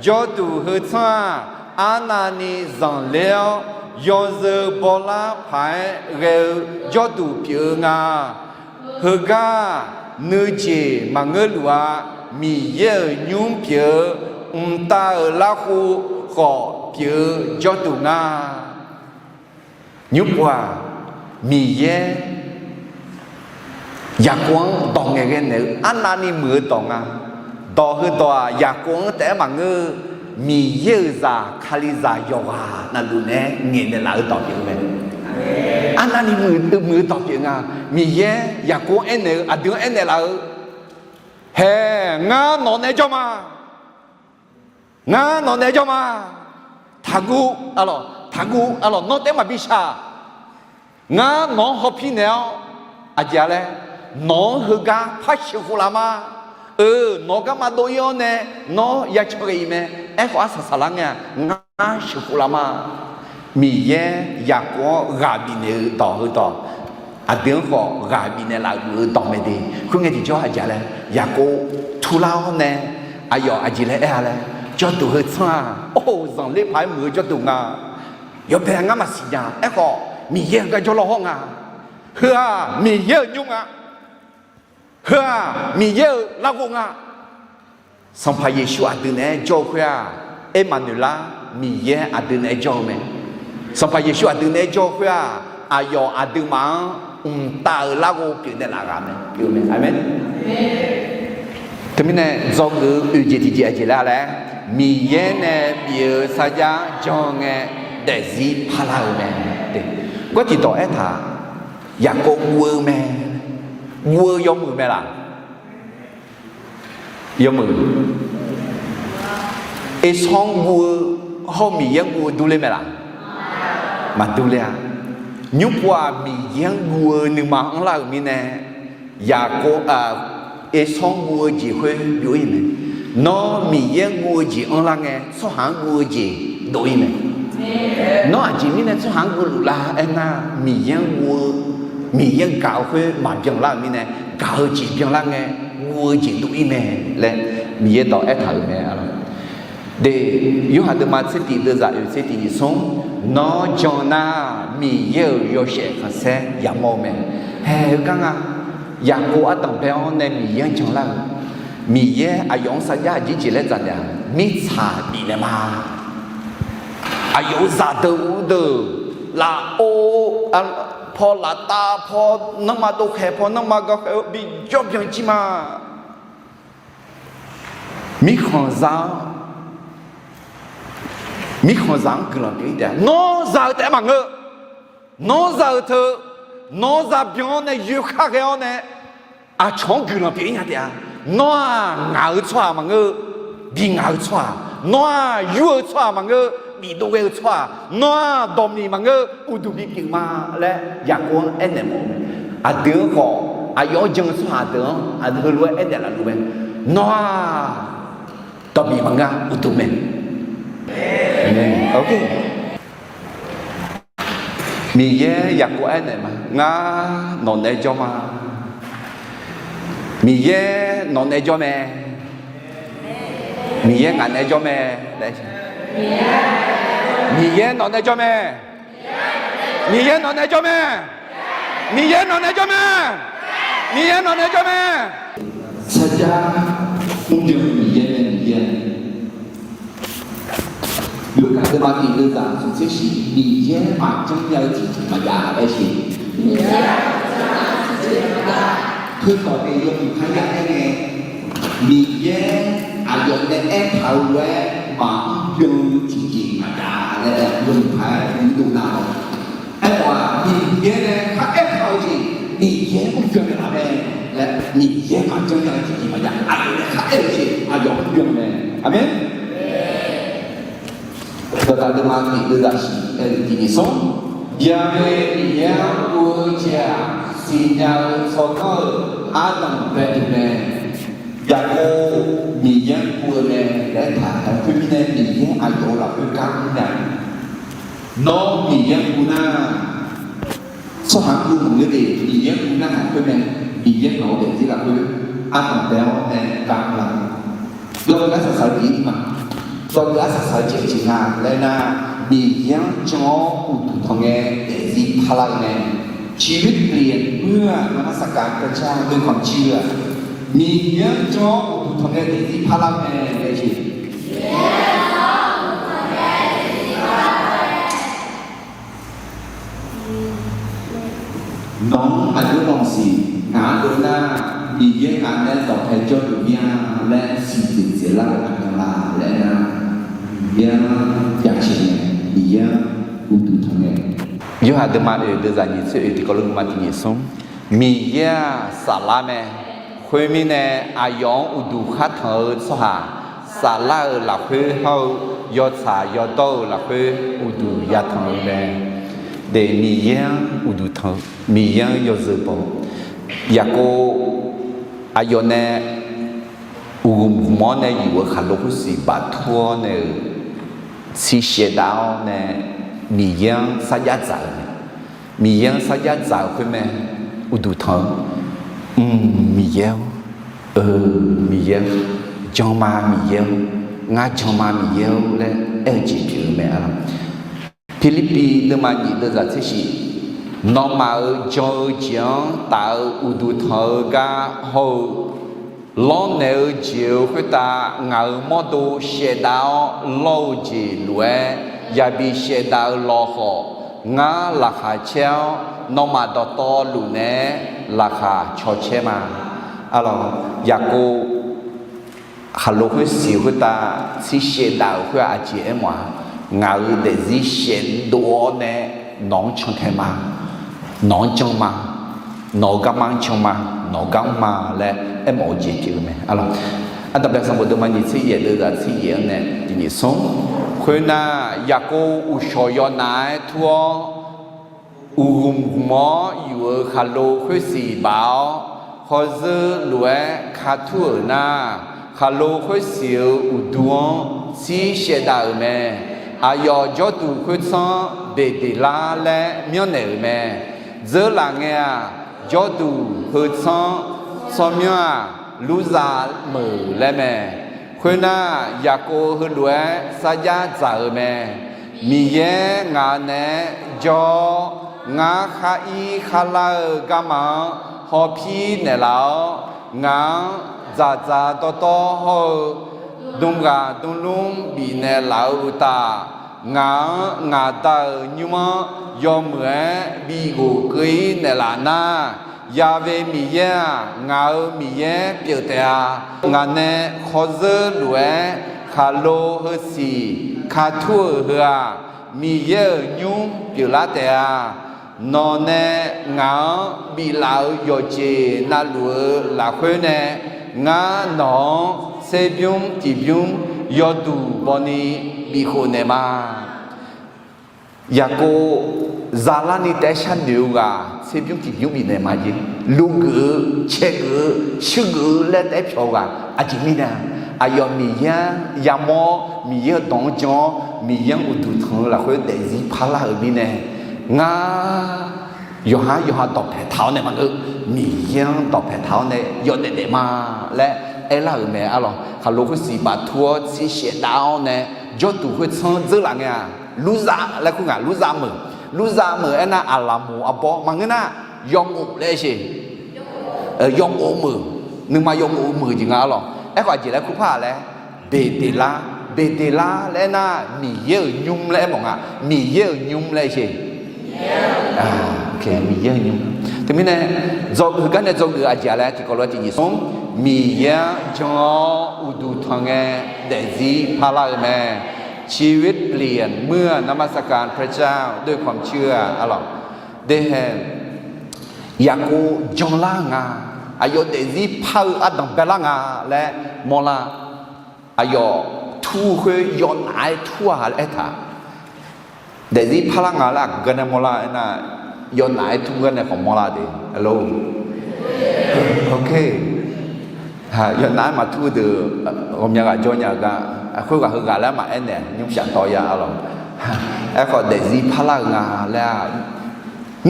jawrduq heu tsanr-aq, arnavni zanqler-awr, yawzeu bawlar paq-aer ghae-eu jawrduq pyeuf-eu nga. Heugar nuijeq maqngeur luf-a. Miqyaer-euq nymr pyeuf-eu mqtav-euq larkhof khawf pyeuf-eu jawrduq nga. Nymr pov-aq, Miqyaer Yaqkov-anr dawq ngaeqghae naeq-eu arnavni muiq-eu dawq nga. Dawq heudawq-aq, Yaqkov-anr taef-aer maqngeur-eu, Miqyaer-euq zaq Kalizaq yawqghaq navluf naeq-aer ngaeqnaeq laf-eu dawq pyeuf-eu mae. Arnavni muiq-eu dawq pyeuf nga. Miqyaer Yaqkov-anr aernaeq-eu, aqdui-anr aernaeq laf-eu, Haeq, ngar nawq naeq-aer jawr ma. Ngar nawq naeq-aer jawr ma. Taqguv, arlawq, taqguv, arlawq, nawr taef-aer maqbi shaq. Ngar nawq-anr hawpir naeq-awr, aqjeq-a laer, nawq-anr heugar par sheuqkhof laf ma. Eu, nawq-eu garma dov-ir-awr nae, nawr ya can ghae-iq mae. Aerkhawf arsaq saqlar ngae-aq, ngar sheuqkhof laf ma. Miqyaer Yaqkov-anr ghaq bifnaeq-eu dawq heudawq, aqdui-anr khawf ghaq bifnaeq laf-euq dawq mae de. Khoerngae tiqjawr aqjeq-a laer, Yaqkov turlar-awr nae, aqyawf aqjeq laer aer-a laer, jawrduq heu tsanr-aq, or, zanqler paq-aer muiq-eu jawrduq nga. Yawbae ngar maqsiq nya. Aerkhawf, Miqyaer-euq gar jawrlawr hawr nga. Heu-aq Miqyaer-euq nymr nga. Heu-aq Miqyaer-euq larghov nga. Sanqpaq Yeqsur aqdui naeq-aer jawr-eu khoer-aq, Ermaqnoeqlar, Miqyaer aqdui naeq-aer jawr-eu mae. Sanqpaq Yeqsur aqdui naeq-aer jawr-eu khoer-aq, aqyawf aqduimaf-anr mqtav-euq larghov pyeufnaeq laf ghaq mae, pyeuf mae. Aqmeq. Teumirnae dzawgeuf-eu oeq jeq tiqjeq aqjeq laer laer, Miqyaer nae bif-eu sarjax jan ngae daefzir parlar-eu mae. Gawr tiqdawq aertaq, Yaqkov guv-eu mae. Guv-eu yawmuiq mae laq? Yawmuiq. Ersanr guv-eu hawr-eu Miqyaer-anr guv-eu durler mae laq? Maqdur ler-a. Nymrpov-aq Miqyaer-anr guv-eu nuima anrlar-euq mirnae, Yaqkov, Ersanr guv-eu jeq khoer byov-ir mae. Nawr Miqyaer-anr guv-eu jeq anrlar ngae, tsawrhaq-anr guv-eu jeq dov-ir mae. Nawr aqjeq mirnae tsawrhaq-anr guv luf lar aernar, Miqyaer-anr guv-eu, Miqyaer-anr gaq-eu khoer maqbyan lar-euq mirnae, gaq-eu jeq byanlar ngae, guv-eu jeq dov-ir mae laer Miqyaer dawq aertaq-euq mae. De, Yorhaq deuvma tser tiq deuvzaq oeq tser tiq nyiq smr, nawr jan nar, Miqyaer-euq yawshaef khanqsaer yamawr-eu mae. Haeq, heugar nga, Yaqkov ardanq bae-awr nae Miqyaer-anr janlar-euq, Miqyaer aqyawf-anr sarjax aqjeq jeq laer dzaq naeq-a, mirtsaq bifnaeq ma. Aqyawf-euq zaqdeuq uvdeuq, lafov, paw laftav paw, nanrma dovkhaeq paw nanrma gakhaeq-eu bijawr byan jir ma. Mirkhanqza-anr, mirkhanqza-anr guiqlanq pyeuf-ir taef-a. Nawr za-eu taef-aer maqngeur. Nawr za-eu teu, nawr za byan-awr nae yoekhar ghae-awr nae, aqcawq-anr guiqlanq pyeuf-ir nya taef-a. Nawr-aq ngaq-eu tsawrhaq maqngeur, bi ngaq-eu tsawrhaq. Nawr-aq yur-eu tsawrhaq maqngeur, bifdov ghae-eu tsawrhaq. Nawr-aq dawqmiq maqngeur, uqduq bipyeuf ma laer Yaqkov-anr aernaeq mawf-eu mae. Aqdui-anr khawf, aqyawf-anr jan-eu tsawrhaq deuq-anr aqdui heulof-aer aernaeq laf luf mae. Nawr-aq dawqmiq maqngeur, uqduq mae. Miqyaer Yaqkov aernaeq ma, ngar nawq naeq-aer jawr ma. Miqyaer nawq naeq-aer jawr mae. Miqyaer ngaq naeq-aer jawr mae. Miqyaer nawq naeq-aer jawr mae. Miqyaer nawq naeq-aer jawr mae. Miqyaer nawq naeq-aer jawr mae. Miqyaer nawq naeq-aer jawr mae. Sarjax mrbyan Miqyaer mae, Miqyaer. Luqkaq deuvma tiq deuvzaq smq tser shif, Miqyaer maqjanr nya-eu tiqjeq maqjav laer siq. Teukhawf nae yawmuiq kharjav aer ngae, Miqyaer aqyawf nae aertaq-eu lof-aer maqmr byan-eu tiqjeq maqjav laer yawmuiq kharjav-aer dov nar-awq. Aerkhawf-aq, Miqyaer nae kharaer taq-eu jeq, Miqyaer mr byan naeqlaf mae laer, Miqyaer maqjanr nya-eu tiqjeq maqjav, aqyawf nae kharaer-eu jeq aqyawf mr byan mae. Aqmeq. Dawqdaq deuvma tiq deuvzaq shif, aer-eu tiq nyiq smr, Yaqmeq Miqyaer-anr guv-eu jeq-aq, siqnya-eu tsawrganr-euq ardanq bae-eu mae. Yaqkov Miqyaer-anr guv-eu mae laer taq-aer khoermirnae, Miqyaer aqyawf-euq lafkhoer gar mr nya. Nawr Miqyaer-anr guv nar, tsawrhaq-anr guv maqngeur de. Miqyaer-anr guv nar taq khoer mae. Miqyaer nawq-eu daefzir lafkhoer ardanq bae-awr nae gar mr la. Yawqgar saqsaq-eu jeq-ir ma. Yawqgar saqsaq-eu jeq-ir nga laer nar, Miqyaer-anr jan-awr uqduq tanq ngae daefzir parlar-eu mae. ชีวิตเปลี่ยนเมื่อ นมัสการพระเจ้าด้วยความเชื่อ Miqyaer-anr jan-awr uqduq tanq ngae daefzir parlar-eu mae laer jeq. Nawq-anr aqjox lanq siq, ngaq-anr dov nar, Miqyaer ngaq nae dawqpae jawrduq mir-a laer siqduq dzaeqlar-eu aqmyanlaf laer nar, Miqyaer-anr jaceq ngae, Miqyaer-anr uqduq tanq ngae. Yorhaq deuvma oeq deuvzaq nyiq tser oeq tiqkawv lof deuvma tiq nyiq smr, Miqyaer-aq saflar mae. Khoermirnae, aqyawf-anr uqduq khar tanq-eu tsawrhaq, saflar-euq lafkhoer hawr-eu yawtsaq yawdawr-euq lafkhoer uqduq yatanq-eu mae. Daef Miqyaer-anr uqduq tanq-eu, Miqyaer-anr yawzeu baw-eu, Yaqkov aqyawf nae uqghmq gmq-awr nae yuf-eu khaqlo khoersiq baftur-awr nae-euq, tsiqshaev dav-awr nae Miqyaer-anr sarjax dzaq-euq mae. Miqyaer-anr sarjax dzaq-euq khoer mae. Uqduq tanq-eu, Mq, Miqyaer-or, eu, Miqyaer-or, jan ma Miqyaer-or, ngar jan ma Miqyaer-or laer aer-eu jeq pyeuf-eu mae. Pirlirpiv deuvma nyiq deuvzaq tser shif, nawmaf-euq jan-eu jeq-anr taf-eu uqduq tanq-eu gar hawr-eu, lawrnaeq-eu jeq-euq khoertav ngaq-euq mawrdo shaevdav-awr lawr-eu jeq lof-aer yabi shaevdav-eu lawkhawf, ngar laqkhaq caer-awr nawmaf dawqtawvluf naeq-aer laqkhaq caw caer ma. Arlawq, Yaqkov khaqlo khoersiq khoertav tsiqshaev dav-euq khoer-aq aqjeq aermawf-a, ngaq-euq daefzir shaevdov-awr nae nawq-anr cantae ma, nawq-anr jan ma, nawq-eu garma-anr jan ma, nawq-eu gar mr ma laer aermawf-eu jeq pyeuf-eu mae. Arlawq, Aqda Bae sanqbof deuvma nyiq tser yaef deuvzaq tser yaef-anr nae tiq nyiq smr. Khoernar, Yaqkov uqshawq yawnaf-aer tur-awr, uqghmq gmq-awr yuf-eu khaqlo khoersiq baf-awr, khawrzeur lof-aer ka tur-euq nar, khaqlo khoersiq-euq uqdu-anr tsir shaevdav-euq mae. Aqyawf jawrduq khoertsanr Beqdeqlar laer myanrnaeq-euq mae. Dzeurlaf ngae-aq, jawrduq heu tsanr tsawrmyanr-aq, Lurzav meuq laer mae. Khoernar, Yaqkov heulof-aer sarjax dzaq-euq mae. Miqyaer ngaq naeq-aer jawr-awr, ngar khar ir khar lar-eu garma-anr hawpir naeqlaf-awr, ngaq-anr dzaqdzaq dawrdawr hawr-eu dmghaq dmlmr bifnaeq laf-eu uqtaf, ngaq-anr ngaq Da-euq nymr-anr yawmuiq-aer bighof keuv-ir naeqlaf nar, Yaqve Miqyaer-aq, ngaq-euq Miqyaer pyeuf taef-a. Ngaq nae khawrzeur lof-aer khaqlo heusiq ka tur-euq heu-aq, Miqyaer-euq nymr pyeuflar taef-a. Nawq nae ngaq-anr biflaf-euq yawqjeq navluf-eu lafkhoer nae, ngar nawq-anr tserbymr tiqbymr yawduq bawni bifkhof naeqma. Yaqkov zalarni taef-aer sharnoeq-eu ghaq tserbymr tiqbymr bifnaeq ma jeq. Luvgeuf-eu, caegeuf-eu, shuirgeuf-eu laer taef-aer pyawq-eu ghaq aqjeq mirnae, aqyawf Miqyaer-anr yamawr-awr, Miqyaer-euq dawq-anr jan-awr, Miqyaer-anr uqduq tanq-eu lafkhoer daefzir parlar-euq mirnae, ngar yawqha yawqha dawqpae taq-awr nae maqngeur, Miqyaer-anr dawqpae taq-awr nae yawdaef daef ma laer aerlar-euq mae. Arlawq, khaqlo khoersiq baftur-awr tsir shaevdav-awr nae jawrduq khoertsanr dzeurlaf ngae-aq, Lurzav laer kur nga, Lurzav meuq, Lurzav meuq aernar, aqlaqmoq arbawr maqngeur nar, yawmof laer sher, yawmof meuq, nuima yawmof-eu meuq jeq nga. Arlawq, aerkhawf aqjeq laer kur par-a laer, Beqdeqlar, Beqdeqlar laer aernar, Miqyaer-euq nymr laer aermawf nga, Miqyaer-euq nymr laer sher. Miqyaer-euq nymr. Teumirnae, heugar nae dzawgeuf aqjeq-a laer tiqkawv lof-aer tiqnyiq smr, Miqyaer-anr jan-awr uqduq tanq ngae daefzir parlar-eu mae. ชีวิตเปลี่ยนเมื่อนมัสการพระเจ้าด้วยความเชื่อ arlawq. Dehae, Yaqkov janlar nga, aqyawf daefzir par-eu ardanq baelar nga laer mawrlar. Aqyawf tur khoer yawnaf-aer tur-a laer aertaq. Daefzir parlar nga laer aqgeu gar nae mawrlar aernar, yawnaf-aer tur gar nae khawf mawrlar de. Yawnaf-aer maqtur-eu deuq ghawqmya ghaq jawr nya-eu gar, khoerghaq heughaq laer maqaer naeq nymr shaf tawv ya arlawq. Aerkhawf daefzir parlar-eu nga laer-aq,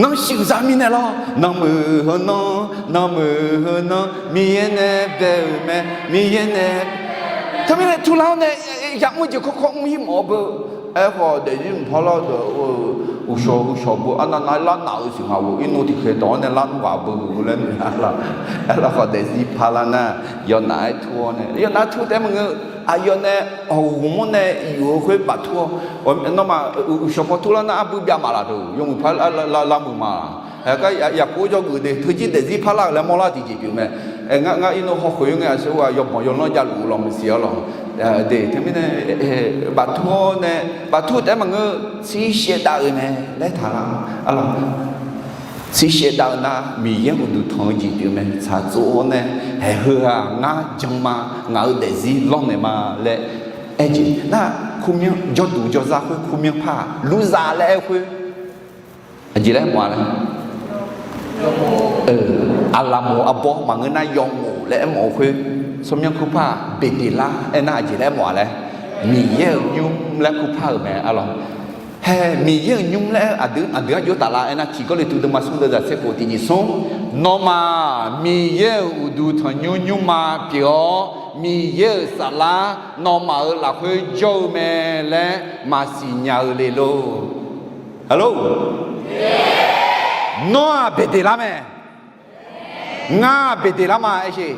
nanrshuif za mirnae lawr, nanmuiq heu nanr, nanmuiq heu nanr, Miqyaer nae bae-euq mae, Miqyaer nae. Teumirnae turlar-awr nae yamr-eu jeq kawrkawr mr-ir mawf-eu beu. Aerkhawf daefzir mqpar lar-eu deuq-eu, uqshawq uqshawq beu arnav nav-aer larnaf-eu siq ngaq-euq irnov tiqkhaeq dawq-anr nae larnmr ghaq beu-eu laer noeq-a lawq. Aerkhawf daefzir parlar nar, yawnaf-aer tur-awr nae, yawnaf-aer tur taef-aer maqngeur, aqyawf nae awq ghawqmawr nae yuf-eu khoer baftur-awr, nawmaf uqshawq paw turlar nar arbui byav maf laf deuq yawmuiq par lar muiq ma. Aergar Yaqkov jawrgeuf de, teujir daefzir parlar-euq laer mawrlar tiqjeq pyeuf mae. Ngar, ngar irnov hawkhoeq-aer ngae aqsur ghaq yawbanq yawlanr javluf-eu lawq maqsiq-awr lawq. De, teumirnae, baftur-awr nae, baftur taef-aer maqngeur, tsir shaevdav-euq mae laer taqlar. Arlawq, tsir shaevdav-eu nar Miqyaer uqduq tanq-eu jeq pyeuf mae. Tsaqtsov-awr nae, haeq heu-aq ngar jan ma, ngaq-euq daefzir lawrnaeq ma laer aer jeq nar, kurmyanr jawrduq jawrzar khoer kurmyanr par-aq, Lurzav laer aer khoer Aqjeq laer mawf-a laer, aqlaqmoq arbawr maqngeur nar yawmof laer aermawf-eu khoer, tsawrmyanr kurpar-aq beqdeqlar aernar aqjeq laer mawf-a laer, Miqyaer-euq nymr laer kurpar-euq mae arlawq. Hae, Miqyaer-euq nymr laer aqdui aqdui-anr jov taflar aernar, Tiq Gawrliqtu deuvma smr deuvzaq tser khof tiq nyiq smr, nawmaf Miqyaer-euq uqduq tanqnymr nymrma pyeuf-awr, Miqyaer-euq saflar nawmaf-euq lafkhoer jawr-eu mae laer maqsiq nya-eu le lor. Alo, nawr-aq beqdeqlar mae. Ngar-aq beqdeqlar ma aer sheq.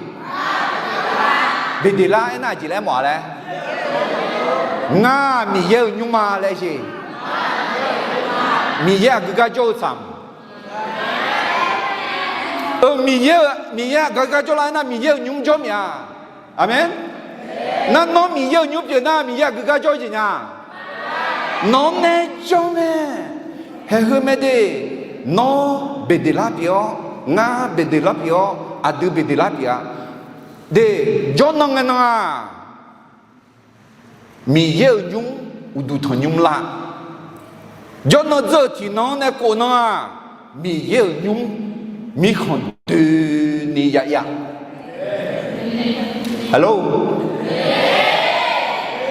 Beqdeqlar aernar aqjeq laer mawf-a laer, ngar-aq Miqyaer-euq nymrma laer aer sheq. Miqyaer aqgeu gar jawr-eu tsaq-euq, Miqyaer-euq, Miqyaer aqgeu gar jawrlar aernar Miqyaer-euq nymr jawr mia. Aqmeq. Nar nawr Miqyaer-euq nymr pyeuf nar Miqyaer aqgeu gar jawr-eu jeq nya. Nawq-anr nae jawr mae. Haeq heu mae de. Nawr beqdeqlar pyeuf-awr, ngar beqdeqlar pyeuf-awr, aqdui beqdeqlar pyeuf-a. De, jawrnan ngae nan-aq, Miqyaer-euq nymr uqduq tanqnymr lar. Jawrnan dzeur-euq tiqnan-anr nae khof nan-aq, Miqyaer-euq nymr mirkhanq doeni yavyav. Alo.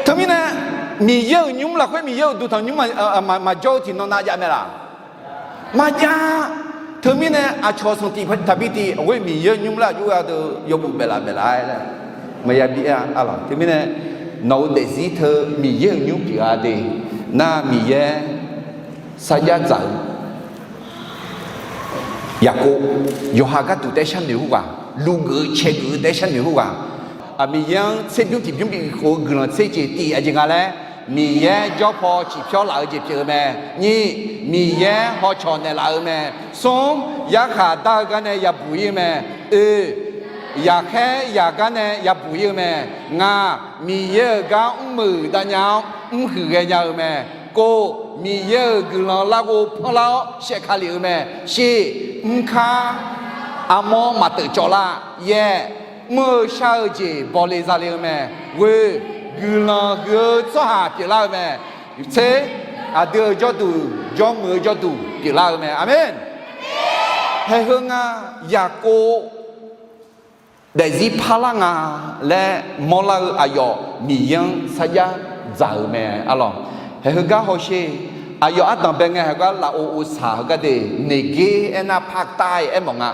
Teumirnae, Miqyaer-euq nymr lafkhoer Miqyaer-euq uqduq tanqnymr maqjawr-eu tiqnan nav jav mae laq? Maqjav. Teumirnae aqcawq sanqtiq taqbi tiq-awr Miqyaer-euq nymr laer aqjox-aer deuq yawbuf baeflaf baeflaf-aer laer maqya bi-aer-a arlawq. Teumirnae nawq-eu daefzir teu Miqyaer-euq nymr pyeuf-a de. Nar Miqyaer sarjax dzaq-eu Yaqkov, yawqha gharduq taef sharnoeq khoerghaq, luvgeuf-eu caegeuf-eu taef sharnoeq khoerghaq, Miqyaer-anr tserbymr tiqbymr bif khof-eu guiqlanq tser jeq tiq aqjeq nga laer, Miqyaer jawr paw ciqpyawr laf-eu jeq pyeuf-eu mae. Nyiq, Miqyaer hawcawq naeqlaf-eu mae. Smr, yarkhaq dar-eu gar nae yabuq ir-eu mae. Oe, yaqkhaer yaq gar nae yabuq ir-eu mae. Ngaq, Miqyaer-euq gar mr-euq darnya-anr mrhuiq ghaenya-eu mae. Kov, Miqyaer-euq guiqlanq larghov panlar-awr shaevkale-eu mae. Shir, mrkar armawr maqteuf cawvlar. Yaer, mr-eu shar-eu jeq bawle zale-eu mae. Ghoe, guiqlanq huiq-eu tsawrhaq pyeuflar-eu mae. Tser, aqdui-euq jawrduq jawrmuiq-eu jawrduq pyeuflar-eu mae. Aqmeq. Haeq heu nga, Yaqkov daefzir parlar nga laer mawrlar-eu aqyawf Miqyaer-anr sarjax dzaq-euq mae arlawq. Haeq heugar hawsher, aqyawf ardanq bae ngae heugar lafov ov saq heugar de, Neqger aernar Paqtav aermawf nga,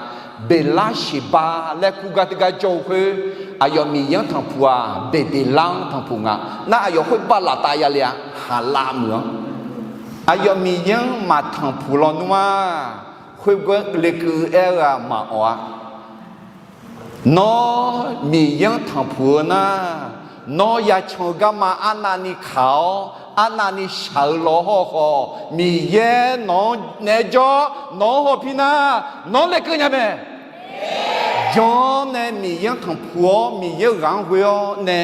Beqlar Sheqba laer kur gar teugar jawr-eu khoer, aqyawf Miqyaer-anr tanqpuq-aq, Beqdeqlar-anr tanqpuq nga. Nar aqyawf khoerbav laftav yale-a, Haqlav meuq-anr. Aqyawf Miqyaer-anr maqtanqpuq lawnmr-aq, khoergar lekeuv aer-eu-aq maqawq-a. Nawr Miqyaer-anr tanqpuq-eu nar, nawr yacan-eu garma arnavni kaq-awr arnavni shaq-eu law hawr-eu khawf, Miqyaer nawq-anr naeq-aer jawr, nawq-anr hawpir nar, nawr lekeuv nya mae. Jan-awr nae Miqyaer-anr tanqpuq-awr Miqyaer-euq ghaq-anr ghoe-awr nae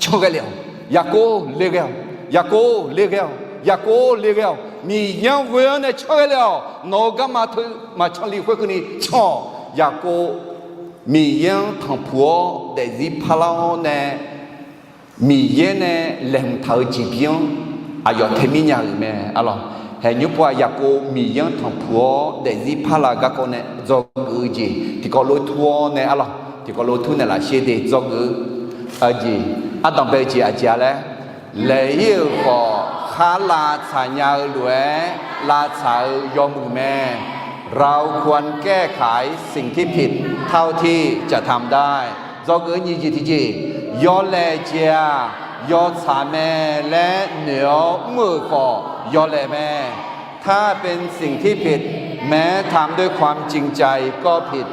canr ghae le-awq. Yaqkov le ghae-awq. Yaqkov le ghae-awq. Yaqkov le ghae-awq. Miqyaer-anr ghoe-awr nae canr ghae le-awq. Nawq-euq garma teu maqcan li khoerkeuvni can-awq. Yaqkov Miqyaer-anr tanqpuq-awr daefzir parlar-awr nae Miqyaer nae laeqhmq taq-eu jeqbir-anr aqyawf tae mir nya-euq mae arlawq. Haeq nymr pov-aq Yaqkov Miqyaer-anr tanqpuq-awr daefzir parlar garkawv nae dzawgeuf-eu jeq tiqkawv lof tur-awr nae arlawq, tiqkawv lof tur naeqlaf sher de dzawgeuf-eu jeq, ardanq bae-eu jeq aqjeq-a laer, laeq-ir-euq khawf khar lavtsaq nya-eu lof-aer lavtsaq-eu yawmuiq mae. เราควรแก้ไขสิ่งที่ผิดเท่าที่จะทำได้ Dzawgeuf-eu nyiq jeq tiqjeq, yawlaeq jeq-aq yawtsaq mae laer noeq-awr mr-euq khawf yawlaeq mae. ถ้าเป็นสิ่งที่ผิด แม้ทำด้วยความจริงใจก็ผิด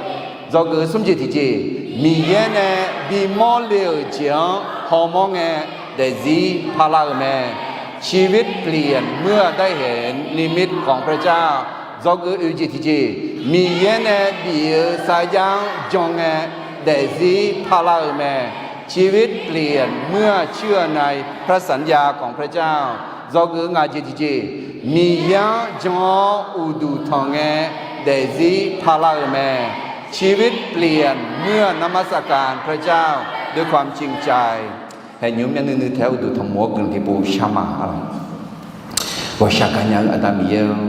Dzawgeuf-eu smr jeq tiqjeq, Miqyaer nae bimawr le-euq jeq-anr hawmawr ngae daefzir parlar-eu mae. ชีวิตเปลี่ยนเมื่อได้เห็นนิมิตของพระเจ้า Dzawgeuf-eu oeq jeq tiqjeq, Miqyaer nae bif-eu sarjax-anr jan ngae daefzir parlar-eu mae. ชีวิตเปลี่ยนเมื่อเชื่อในพระสัญญาของพระเจ้า Dzawgeuf-eu ngaq jeq tiqjeq, Miqyaer-anr jan-awr uqduq tanq ngae daefzir parlar-eu mae. ชีวิตเปลี่ยนเมื่อนมัสการพระเจ้าด้วยความจริงใจ Haeq nymr myav nuiv nuiv taef-aer uqduq tanqmof-awr guiqlanq tiqpov shar ma arlawq. Ghawqshaq gaqnya-eu Aqda Miqyaer-or,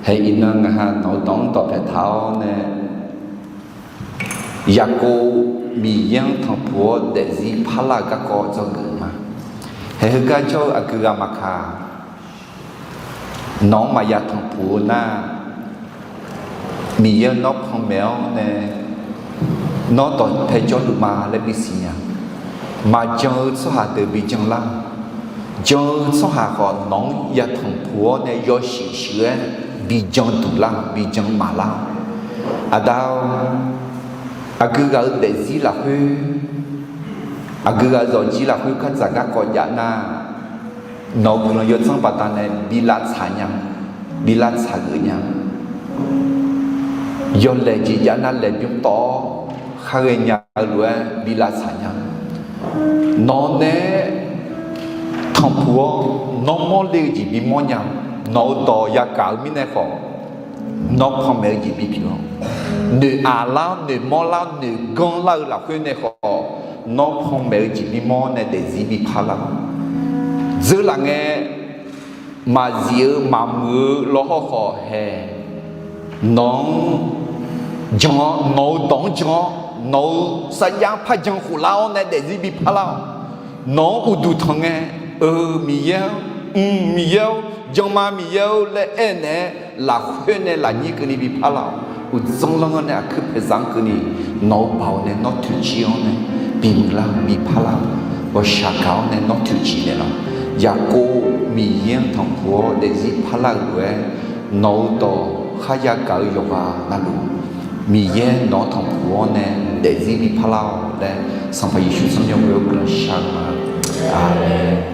Hae iqnan ngaq ha nawq-eu dawq-anr dawqpae taq-awr nae, Yaqkov Miqyaer-anr tanqpuq-awr daefzir parlar-eu garkawv dzawgeuf ma. Hae heugar jawr-eu aqgeu ghaq maqkaq, nawq-anr maqya tanqpuq-eu nar, Miqyaer-eu nawr panmaeq-awr nae, nawr dawqpae jawrluf ma laer bisiq nya. Maqjan-eu tsawrhaq deuq bi jan lar. Jan-eu tsawrhaq khawf nawq-anr ya tanqpuq-awr nae yawshuif shuif-aer bi jan duq lar, bi jan maqlar. Aqda-or, aqgeu ghaq-eu daefzir lafkhoer, aqgeu ghaq-eu zawqjir lafkhoer khardzaq garkawv jav nar, nawq-eu guiqlanq yawdzanr baqdanae bi lavtsaq nya, bi lavtsaq geuf nya. Yawlaeq jeq jav nar laeqbymr tawv-awr khar ghaenya-eu lof-aer bi lavtsaq nya. Nawq nae tanqpuq-awr nawr mawrle-eu jeq bimawr nya. Nawq-eu dawq yagaq-eu mirnae khawf, nawr panmaeq-eu jeq bipyeuf-awr, noeq aqlar, noeq mawrlar, noeq ganrlar-eu lafkhoer nae khawf, nawr panmaeq-eu jeq bimawr nae daefzir bipar lar-awr, dzeurlaf ngae maqzif-eu maqmuiq-eu lawhawr khawf hae, nawq-anr jan-awr, nawq-eu dawq-anr jan-awr, nawq-eu sarjax-anr par jan khof lar-awr nae daefzir bipar lar-awq. Nawq-anr uqduq tanq ngae, eu, Miqyaer-anr, mq, Miqyaer-or, jan ma Miqyaer-or laer aernaeq-aer lafkhoer nae lafnyir keuvni bipar lar-awq. Uqdzanr lanr-anr nae aqkuir paeqzaq-anr keuvni, nawq-eu baoq nae nawr toeqciv-awr nae bimuiq lar, bipar lar-awq. Ghawqshaq gaq-awr nae nawr toeqciv naeq lar. Yaqkov Miqyaer-anr tanqpuq-awr daefzir parlar-eu lof-aer, nawq-eu dawq kharya gaq-eu yawqghaq navluf, Miqyaer nawq-anr tanqpuq-awr nae daefzir bipar lar-awq laer, Sanqpaq Yeqsur tsawrmyanr ghoe-awr guiqlanq shar-eu ma. Aqmeq.